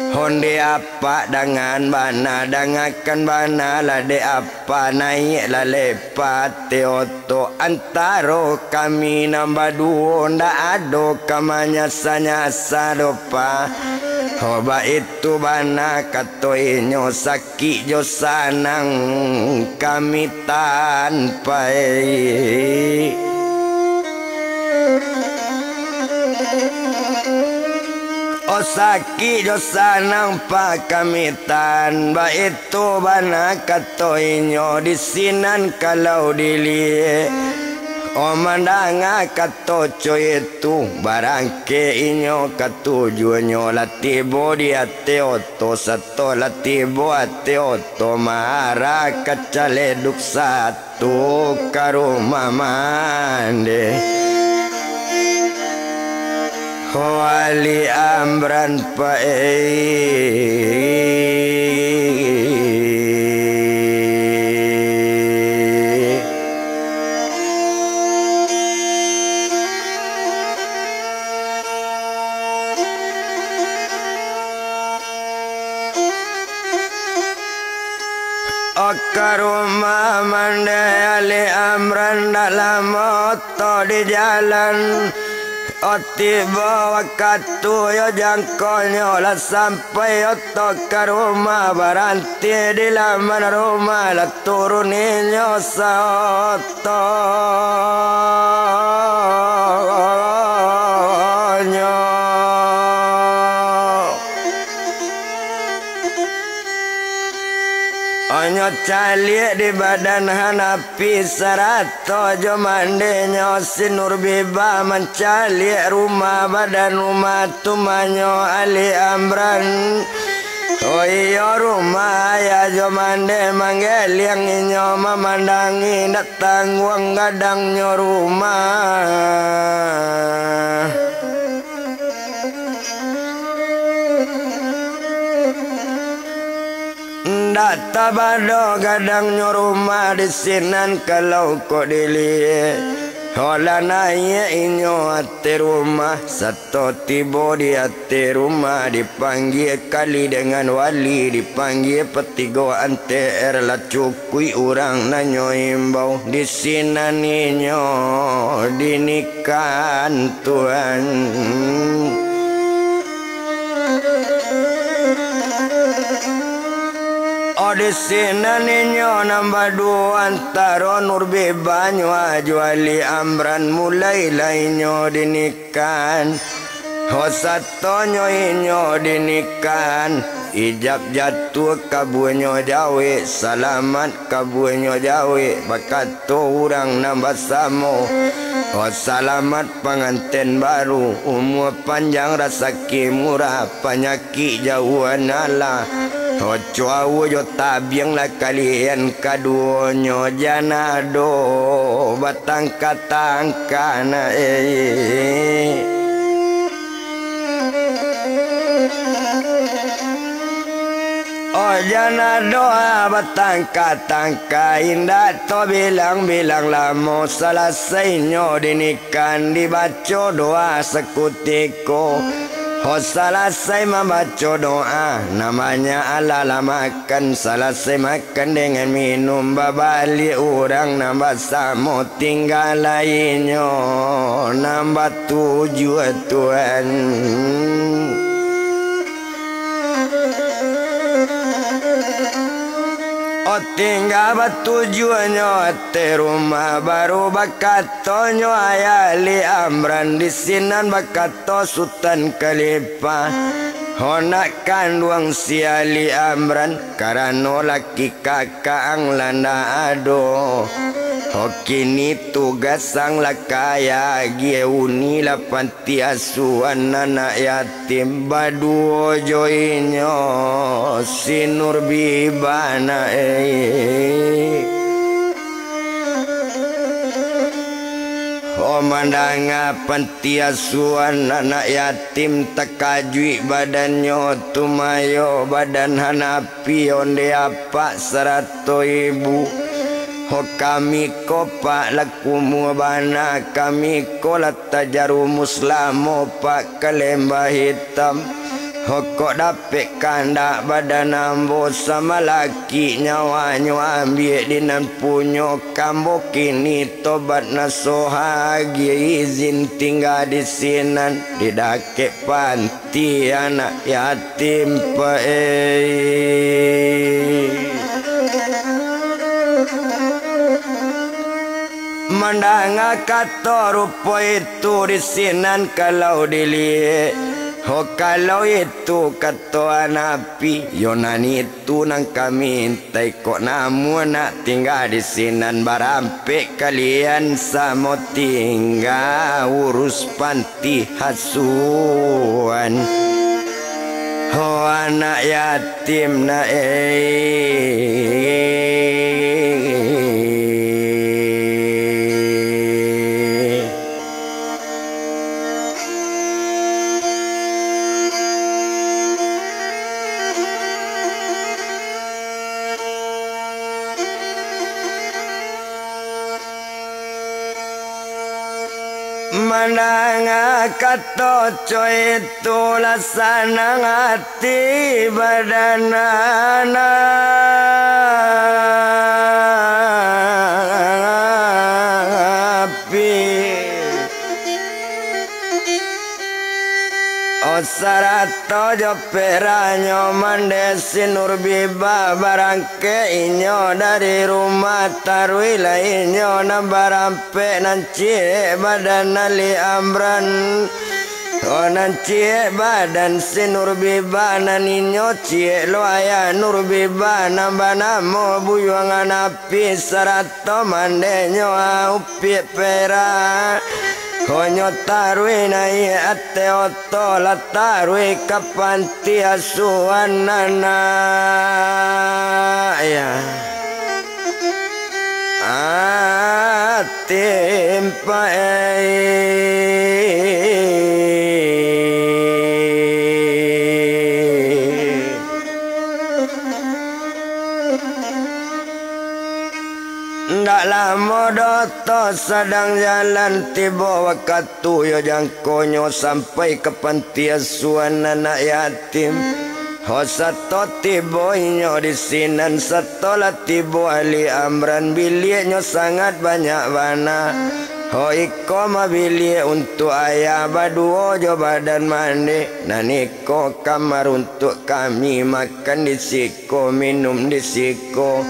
Ondeh apak dangan bana, dangakan bana lah dek apak. Panaiaklah lepa ateh oto antaro kami nan baduo, ndak ado ka manyasa-nyasa doh, Pak. Ho baitu bana kato inyo, sakik jo sanang kami tanpa, ei. Oh, sakik jo sanang, Pak, kami tan. Baitu bana kato inyo, di sinan kalau diliek. Oh, mandanga kato co itu, barangkek inyo ka tujuannyo, lah tibo di ateh oto, sato lah tibo ateh oto, maarah ka Caleduk Satu. Tu ka rumah mande. Ho Ali Amran pae. Ka rumah mande Ali Amran, dak lamo oto di jalan. O tibo wakatu yo jangkonyo lah sampai oto ka rumah, baranti di laman rumah lah turun inyo saoto. Onyo caliak di badan Hanapi sarato jo mandenyo si Nurbiba, mancaliak rumah badan rumah tumanyo Ali Amran. Oh iyo, rumah ayah jo mande manggeliang inyo mamandangi, ndak tangguang gadangnyo rumah. Ndak tabado gadangnyo rumah di sinan kalau kok diliek. Holah naiak inyo ateh rumah, sato tibo di ateh rumah, dipanggia kali dengan wali, dipanggia patigo M T R lah cukuik urang nan nyo imbau, di sinan inyo dinikahan tuan. Oh, di sinan inyo nan baduo antaro Nurbiba nyo jo Ali Amran, mulailah inyo dinikahan. Ho satonyo inyo dinikahan, ijab jatuah kabuanyo jawek, salamat kabuanyo jawek, bakato urang nan basamo. Ho salamat panganten baru, umua panjang rasaki murah, panyakik jauahan alah. Ho cuawo jo tabiang lah kalian kaduonyo, jan ado batangka-tangka na, eh. Oh, jan ado batangka-tangka, indak tabilang-bilang lamo, salasainyo dinikahan, dibaco doa sakutiko. Ho, salasai mambaco doa, nan banyak alah lah makan, salasai makan dengan minum, babaliak urang nan basamo, tingga lai inyo nan batujuah, Tuan. Oh, tingga batujuahnyo ateh rumah, baru bakatonyo ayah Ali Amran, di sinan bakato Sutan Khalifah, ho, nak kanduang si Ali Amran, karano laki kakak ang lah ndak ado. Ho, kini tugas ang lah ka ayah agiah, unilah panti asuhan anak yatim, baduo jo inyo si Nurbiba nak, eh. Ho, mandanga panti asuhan anak yatim, takajuik badannyo, tumayo badan Hanapi, onde apak sarato ibu. Ho, kami ko, Pak, lah kumua bana, kami ko lah tajarumus lamo, Pak, ka Lembah Hitam. Ho, kok dapek kandak badan ambo, samalakik nyawanyo ambiak di nan punyo, ka ambo kini tobat nasuha, agiah izin tingga di sinan, di dakek panti anak yatim, Pak, eh. Mandanga kato rupo itu, di sinan kalau diliek, ho, kalau itu kato Hanapi, yo nan itu nan kami intai, kok namuah nak tingga di sinan, barampek kalian samo, tingga urus panti asuhan. Ho, anak yatim nak, eh. Mandanga kato co itu, lah sanang ati badan Hanapi. Oh, sarato jo peranyo mande si Nurbiba, barangkek inyo dari rumah, taruihlah inyo nan barampek, nan ciek badan Ali Amran. Oh, nan ciek badan si Nurbiba, nan inyo ciek lo ayah Nurbiba, nan banamo Buyuang Hanapi, sarato mandenyo, ah, upiak perak. Ho, nyo taruih naiak ateh oto, lah taruih ka panti asuhan anak, ya. Atim, Pak, eh. Ndak lamo doh tu sadang jalan, tibo wakatu yo jangkonyo sampai ka panti asuhan anak yatim. Ho, sato tibo inyo di sinan, sato lah tibo Ali Amran, biliaknyo sangat banyak bana. Ho, iko mah biliak untuak ayah baduo jo badan mande, nan iko kamar untuak kami, makan di siko, minum di siko.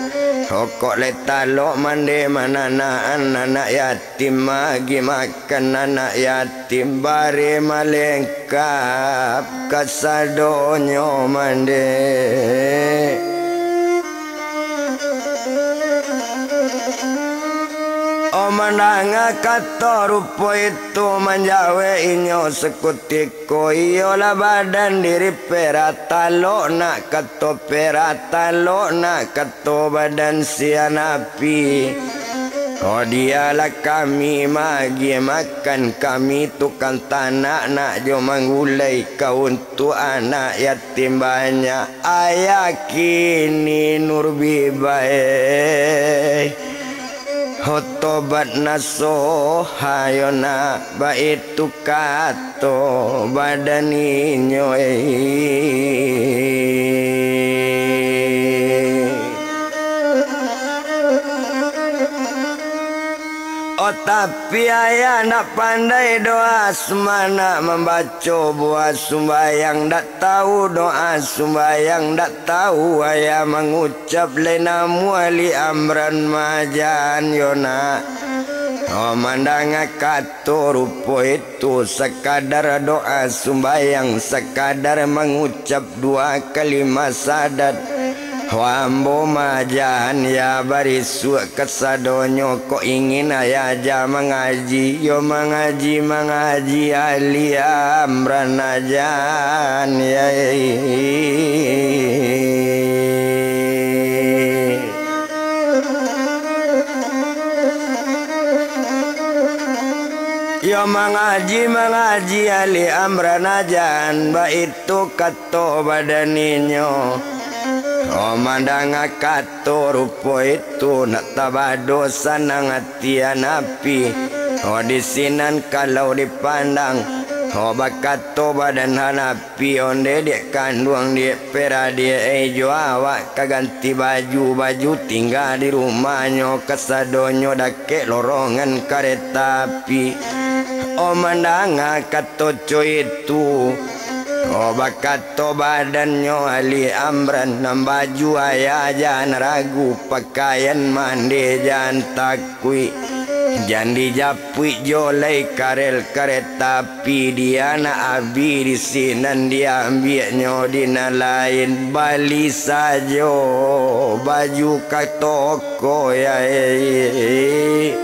Ho, kok lai talok mande mananakan anak yatim, magi makan anak yatim, bare malengkap kasadonyo mande. Oh, mandanga kato rupo itu, manjawek inyo sakutiko, iyolah badan diri perak, talok nak kato perak, talok nak kato badan si Hanapi. Oh, dialah kami maagiah makan, kami tukang tanak nak jo manggulai, ka untuak anak yatim banyak. Ayah kini Nur Bibai, ho tobat nasoha yo nak, baitu kato badan inyo, eh. Oh, tapi ayah ndak pandai doa sumanak mambaco buah sumbayang, ndak tahu doa sumbayang, ndak tahu ayah mangucap lai namo Ali Amran Majan yo nak. Oh, mandanga kato rupo itu, sakadar doa sumbayang, sakadar mangucap dua kalimah sadat. Ho ambo Majan ya barisuak kasadonyo, kok ingin ayah ja mangaji, yo mangaji, mangaji Ali Amran Majan ya. Yo mangaji, mangaji Ali Amran Majan, baitu kato badan inyo. Oh, mandanga kato rupo itu, nak tabado sanang ati Hanafi. Oh, di sinan kalau dipandang, oh, bakato badan Hanafi. Pi onde dek kanduang, dek pera, dek ai jo awak ka ganti baju, baju tingga di rumahnyo, kasadonyo dakek lorongan kareta api. Oh, mandanga kato co itu, oh, bakato badannyo Ali Amran, nan baju ayah jan ragu, pakaian mande jan takuik, jan dijap- puik jo lai karel kareta api, di anak abi di sinan diambiaknyo di nan lain, bali sajo baju ka toko, yai.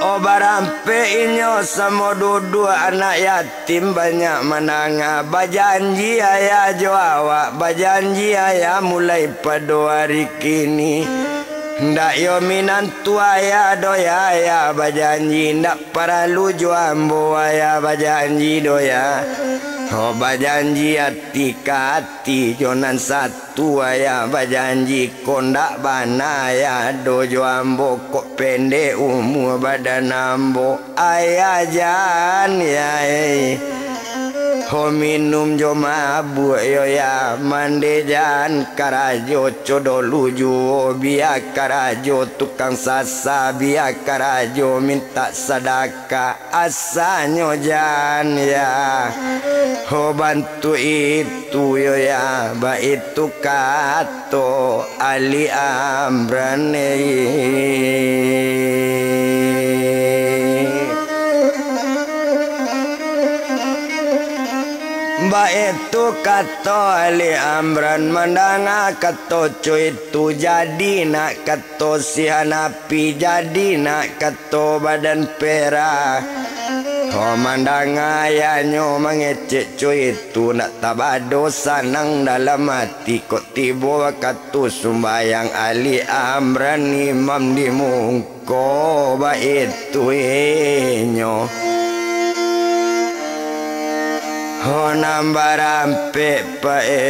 Oh, barampek inyo samo duduak anak yatim. Tim banyak mananga, bajanji ayah jo awak, bajanji ayah mulai pado ari kini. Ndak yo minantu ayah doh, ya, ayah bajanji, ndak paralu jo ambo ayah bajanji doh, ya. Oh, bajanji ati ka ati jo nan satu. Tu ayah bajanji, kok ndak bana ayah ado jo ambo, kok pendek umua badan ambo. Ayah jan, yai. Ho minum jo mabuak yo, ya, mande jan karajo co dolu juo, bia karajo tukang sasa, bia karajo mintak sadakah. Asanyo jan, ya, ho bantuak itu yo, ya, baitu kato Ali Amran, eh. Baitu kato Ali Amran, mandanga kato co itu, jadi nak kato si Hanap- Pi jadi nak kato badan pera. Ho mandanga ayahnya mangecek co itu, nak tabado sanang dalam ati, kok tibo wakatu sumbayang Ali Amran imam di mungko, baitu inyo. Ho nan barampek pae.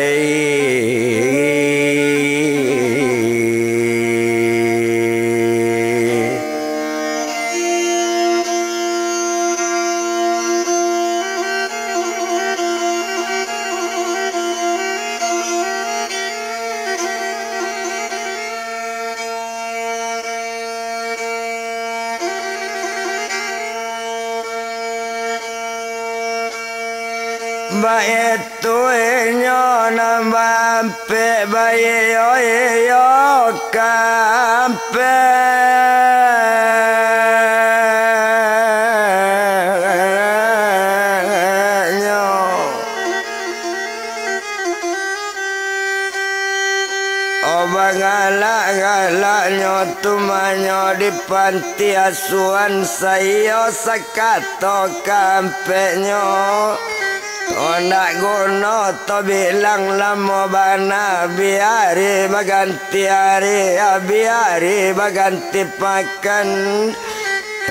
Baitu inyo nan baampek, baiyo-iyo kaampeknyo. Oh, bagalak-galaknyo tumanyo di panti asuhan, saiyo sakato kaampeknyo. Oh, ndak guno tabilang lamo bana, biari baganti ari, biari baganti pakan,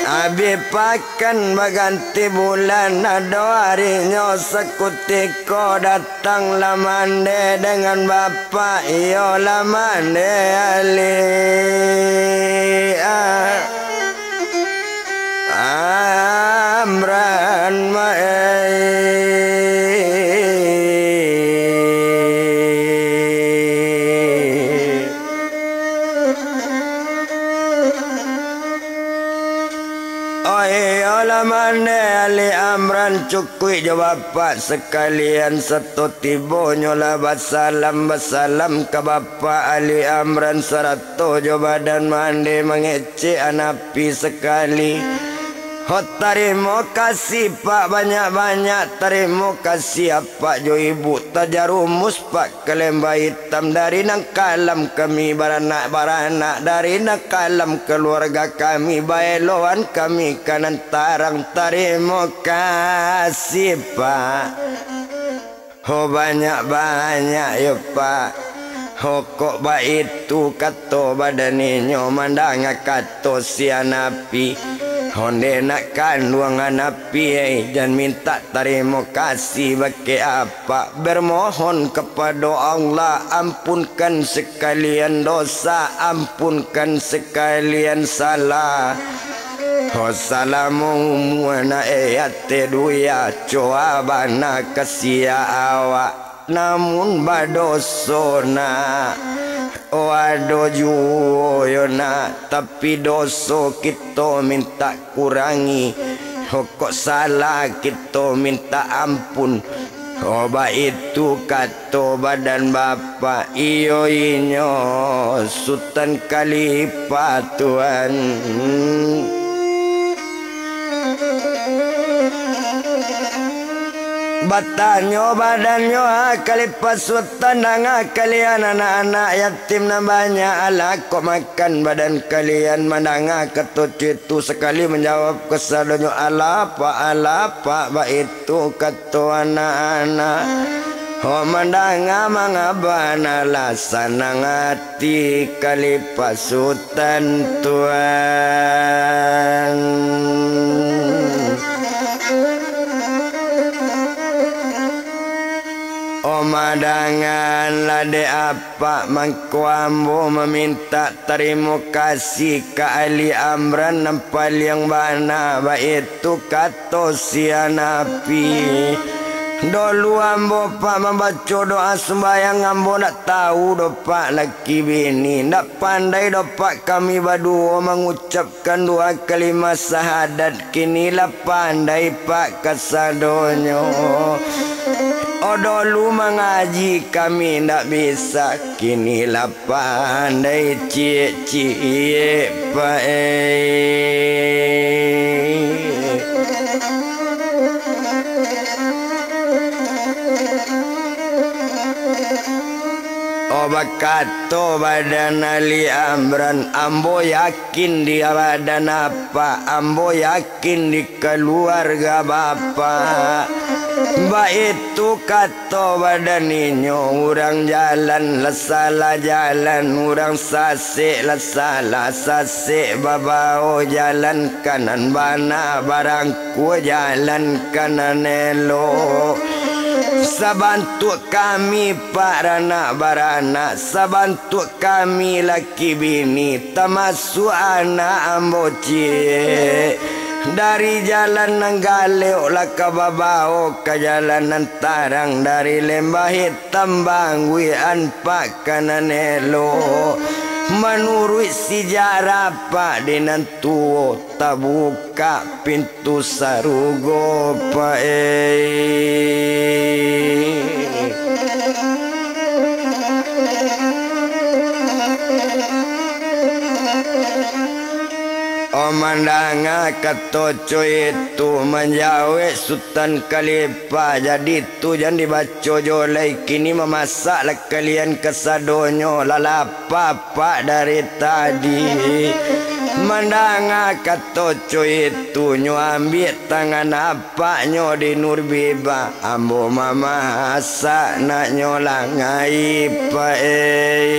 abih pakan baganti bulan, ado arinyo sakutiko datang lah mande dengan bapak, iyo lah mande ali, ah. Amran ma-, eh. Oh, iyolah mande Ali Amran cukuik jo bapak sakalian, sato tibonyo lah basalam, basalam ka bapak Ali Amran sarato jo badan mande mangecek anapi sakali. Ho, tarimo kasih, Pak, banyak-banyak tarimo kasih, Apak jo Ibu tajarumus, Pak, ka lembah itam. Dari nan kalam kami baranak-baranak, dari nan kalam kaluarga kami baeloan kami ka nan tarang. Tarimo kasih, Pak. Ho, banyak-banyak yo, Pak. Ho, kok baitu kato badan inyo mandanga kato si anapi. Ho, nde nak kanduang anapi, eh, jan mintak tarimo kasih bakeh apak. Bermohon kapado Allah, ampunkan sakalian dosa, ampunkan sakalian salah. Ho, salamo umua nak e ateh dunia, coa bana kasiah awak. Namun badoso nak, o ado juo yo nak, tapi doso kito mintak kurangi. Ho, kok salah kito mintak ampun. Ho, baitu kato badan bapak, iyo inyo Sutan Khalifah Tuan. Batanyo badannyo, ha, Khalifah Sutan, danga kalian anak-anak yatim nan banyak, alah kok makan badan kalian. Mandanga kato cuitu sakali manjawab kasadonyo, alah pak, alah pak, baitu kato anak-anak. Ho, mandanga mangabana lah sanang ati Khalifah Sutan Tuan. O, madanganlah dek apak, mangko ambo mamintak tarimo kasih ka Ali Amran nan paliang bana, baitu kato si anapi. Dolu ambo, Pak, mambaco doa sumbayang, ambo ndak tahu doh, Pak, laki bini. Ndak pandai doh, Pak, kami baduo mangucap kan doa kalimah syahadat, kini lah pandai, Pak, kasadonyo. O, dolu mangaji kami ndak bisa, kini lah pandai ciek-ciek, Pak, eh. O, bakato badan Ali Amran, ambo yakin di badan apak, ambo yakin di kaluarga bapak. Baitu kato badan inyo, urang jalan lah salah jalan, urang sasek lah salah sasek, babao jalan ka nan bana, barang Kua jalan ka nan elok. Sabantuak kami, Pak, ranak baranak, sabantuak kami laki bini, tamasuak anak ambo ciek. Dari jalan nan galeok lah ka babao ka jalan nan tarang, dari lembah hitam bangguian, Pak, ka nan elok. Manuruik sijarah, Pak, di nan tuo, tabukak pintu sarugo, Pak, eh. O, mandanga kato co itu, manjawek Sutan Khalifah, jadi tu jan dibaco jo lai, kini mamasak lah kalian kasadonyo, lah lapa, Pak, dari tadi. Mandanga kato co itu, nyo ambiak tangan apaknyo di Nurbiba, ambo mamasak nak nyo langai, Pak, eh.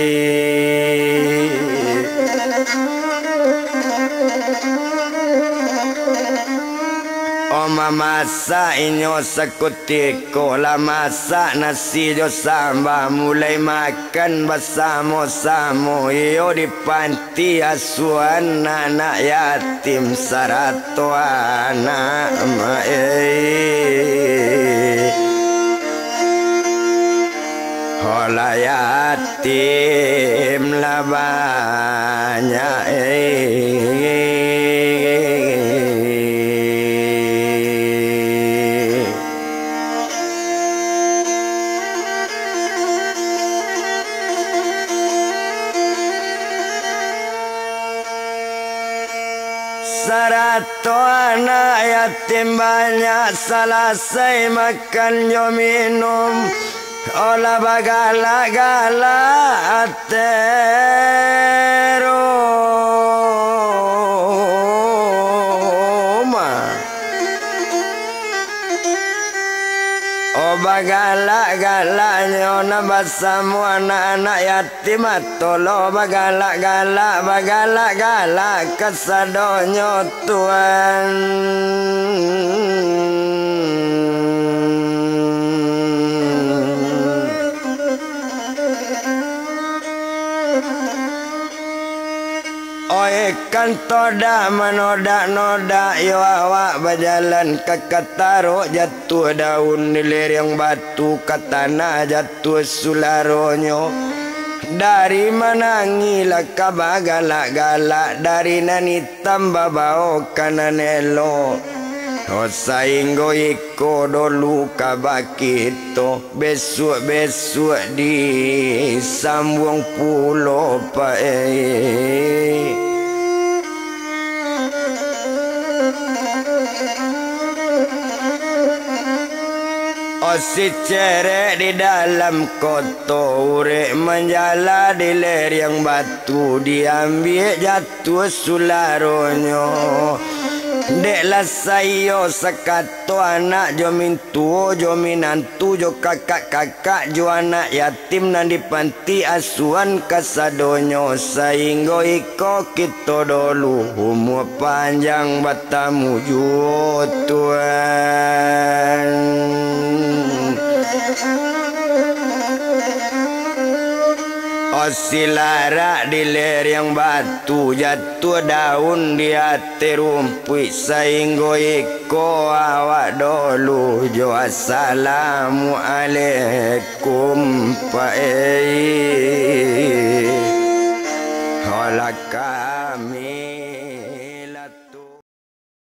Oh, mamasak inyo sakutiko, lah masak nasi jo samba, mulai makan basamo-samo iyo di panti asuhan anak yatim sarato anak mak, eh. Holah yatim lah banyak, eh. Sarato anak yatim banyak, salasai makan jo minum, olah bagalak-galak ati rumah. Oh, bagalak-galaknyo nan basamo anak-anak yatim atau lo bagalak-galak, bagalak-galak kasadonyo, Tuan. Oih, kan todak manodak-nodak yo awak bajalan ka katarok jatuah daun di lereng batu ka tanah jatuah sularonyo. Dari manangih lah ka bagalak-galak, dari nan itam babao ka nan elok. Oh, sainggo iko dolu ka bakito. Besuak-besuak disambuang pulo, Pak, eh. Osi cerek di dalam koto, urek manjala di lereng batu, diambiak jatuah tuah sularonyo. Dek lah saiyo sakato anak jo mintuo jo minantu jo kakak-kakak jo anak yatim nan di panti asuhan kasadonyo, sainggo iko kito dolu umua panjang batamu juo, Tuan. Osi larak di lereng batu, jatuah daun di ateh rumpuik, sainggo iko awak dolu jo assalamualaikum, Pak, eh. Halaka.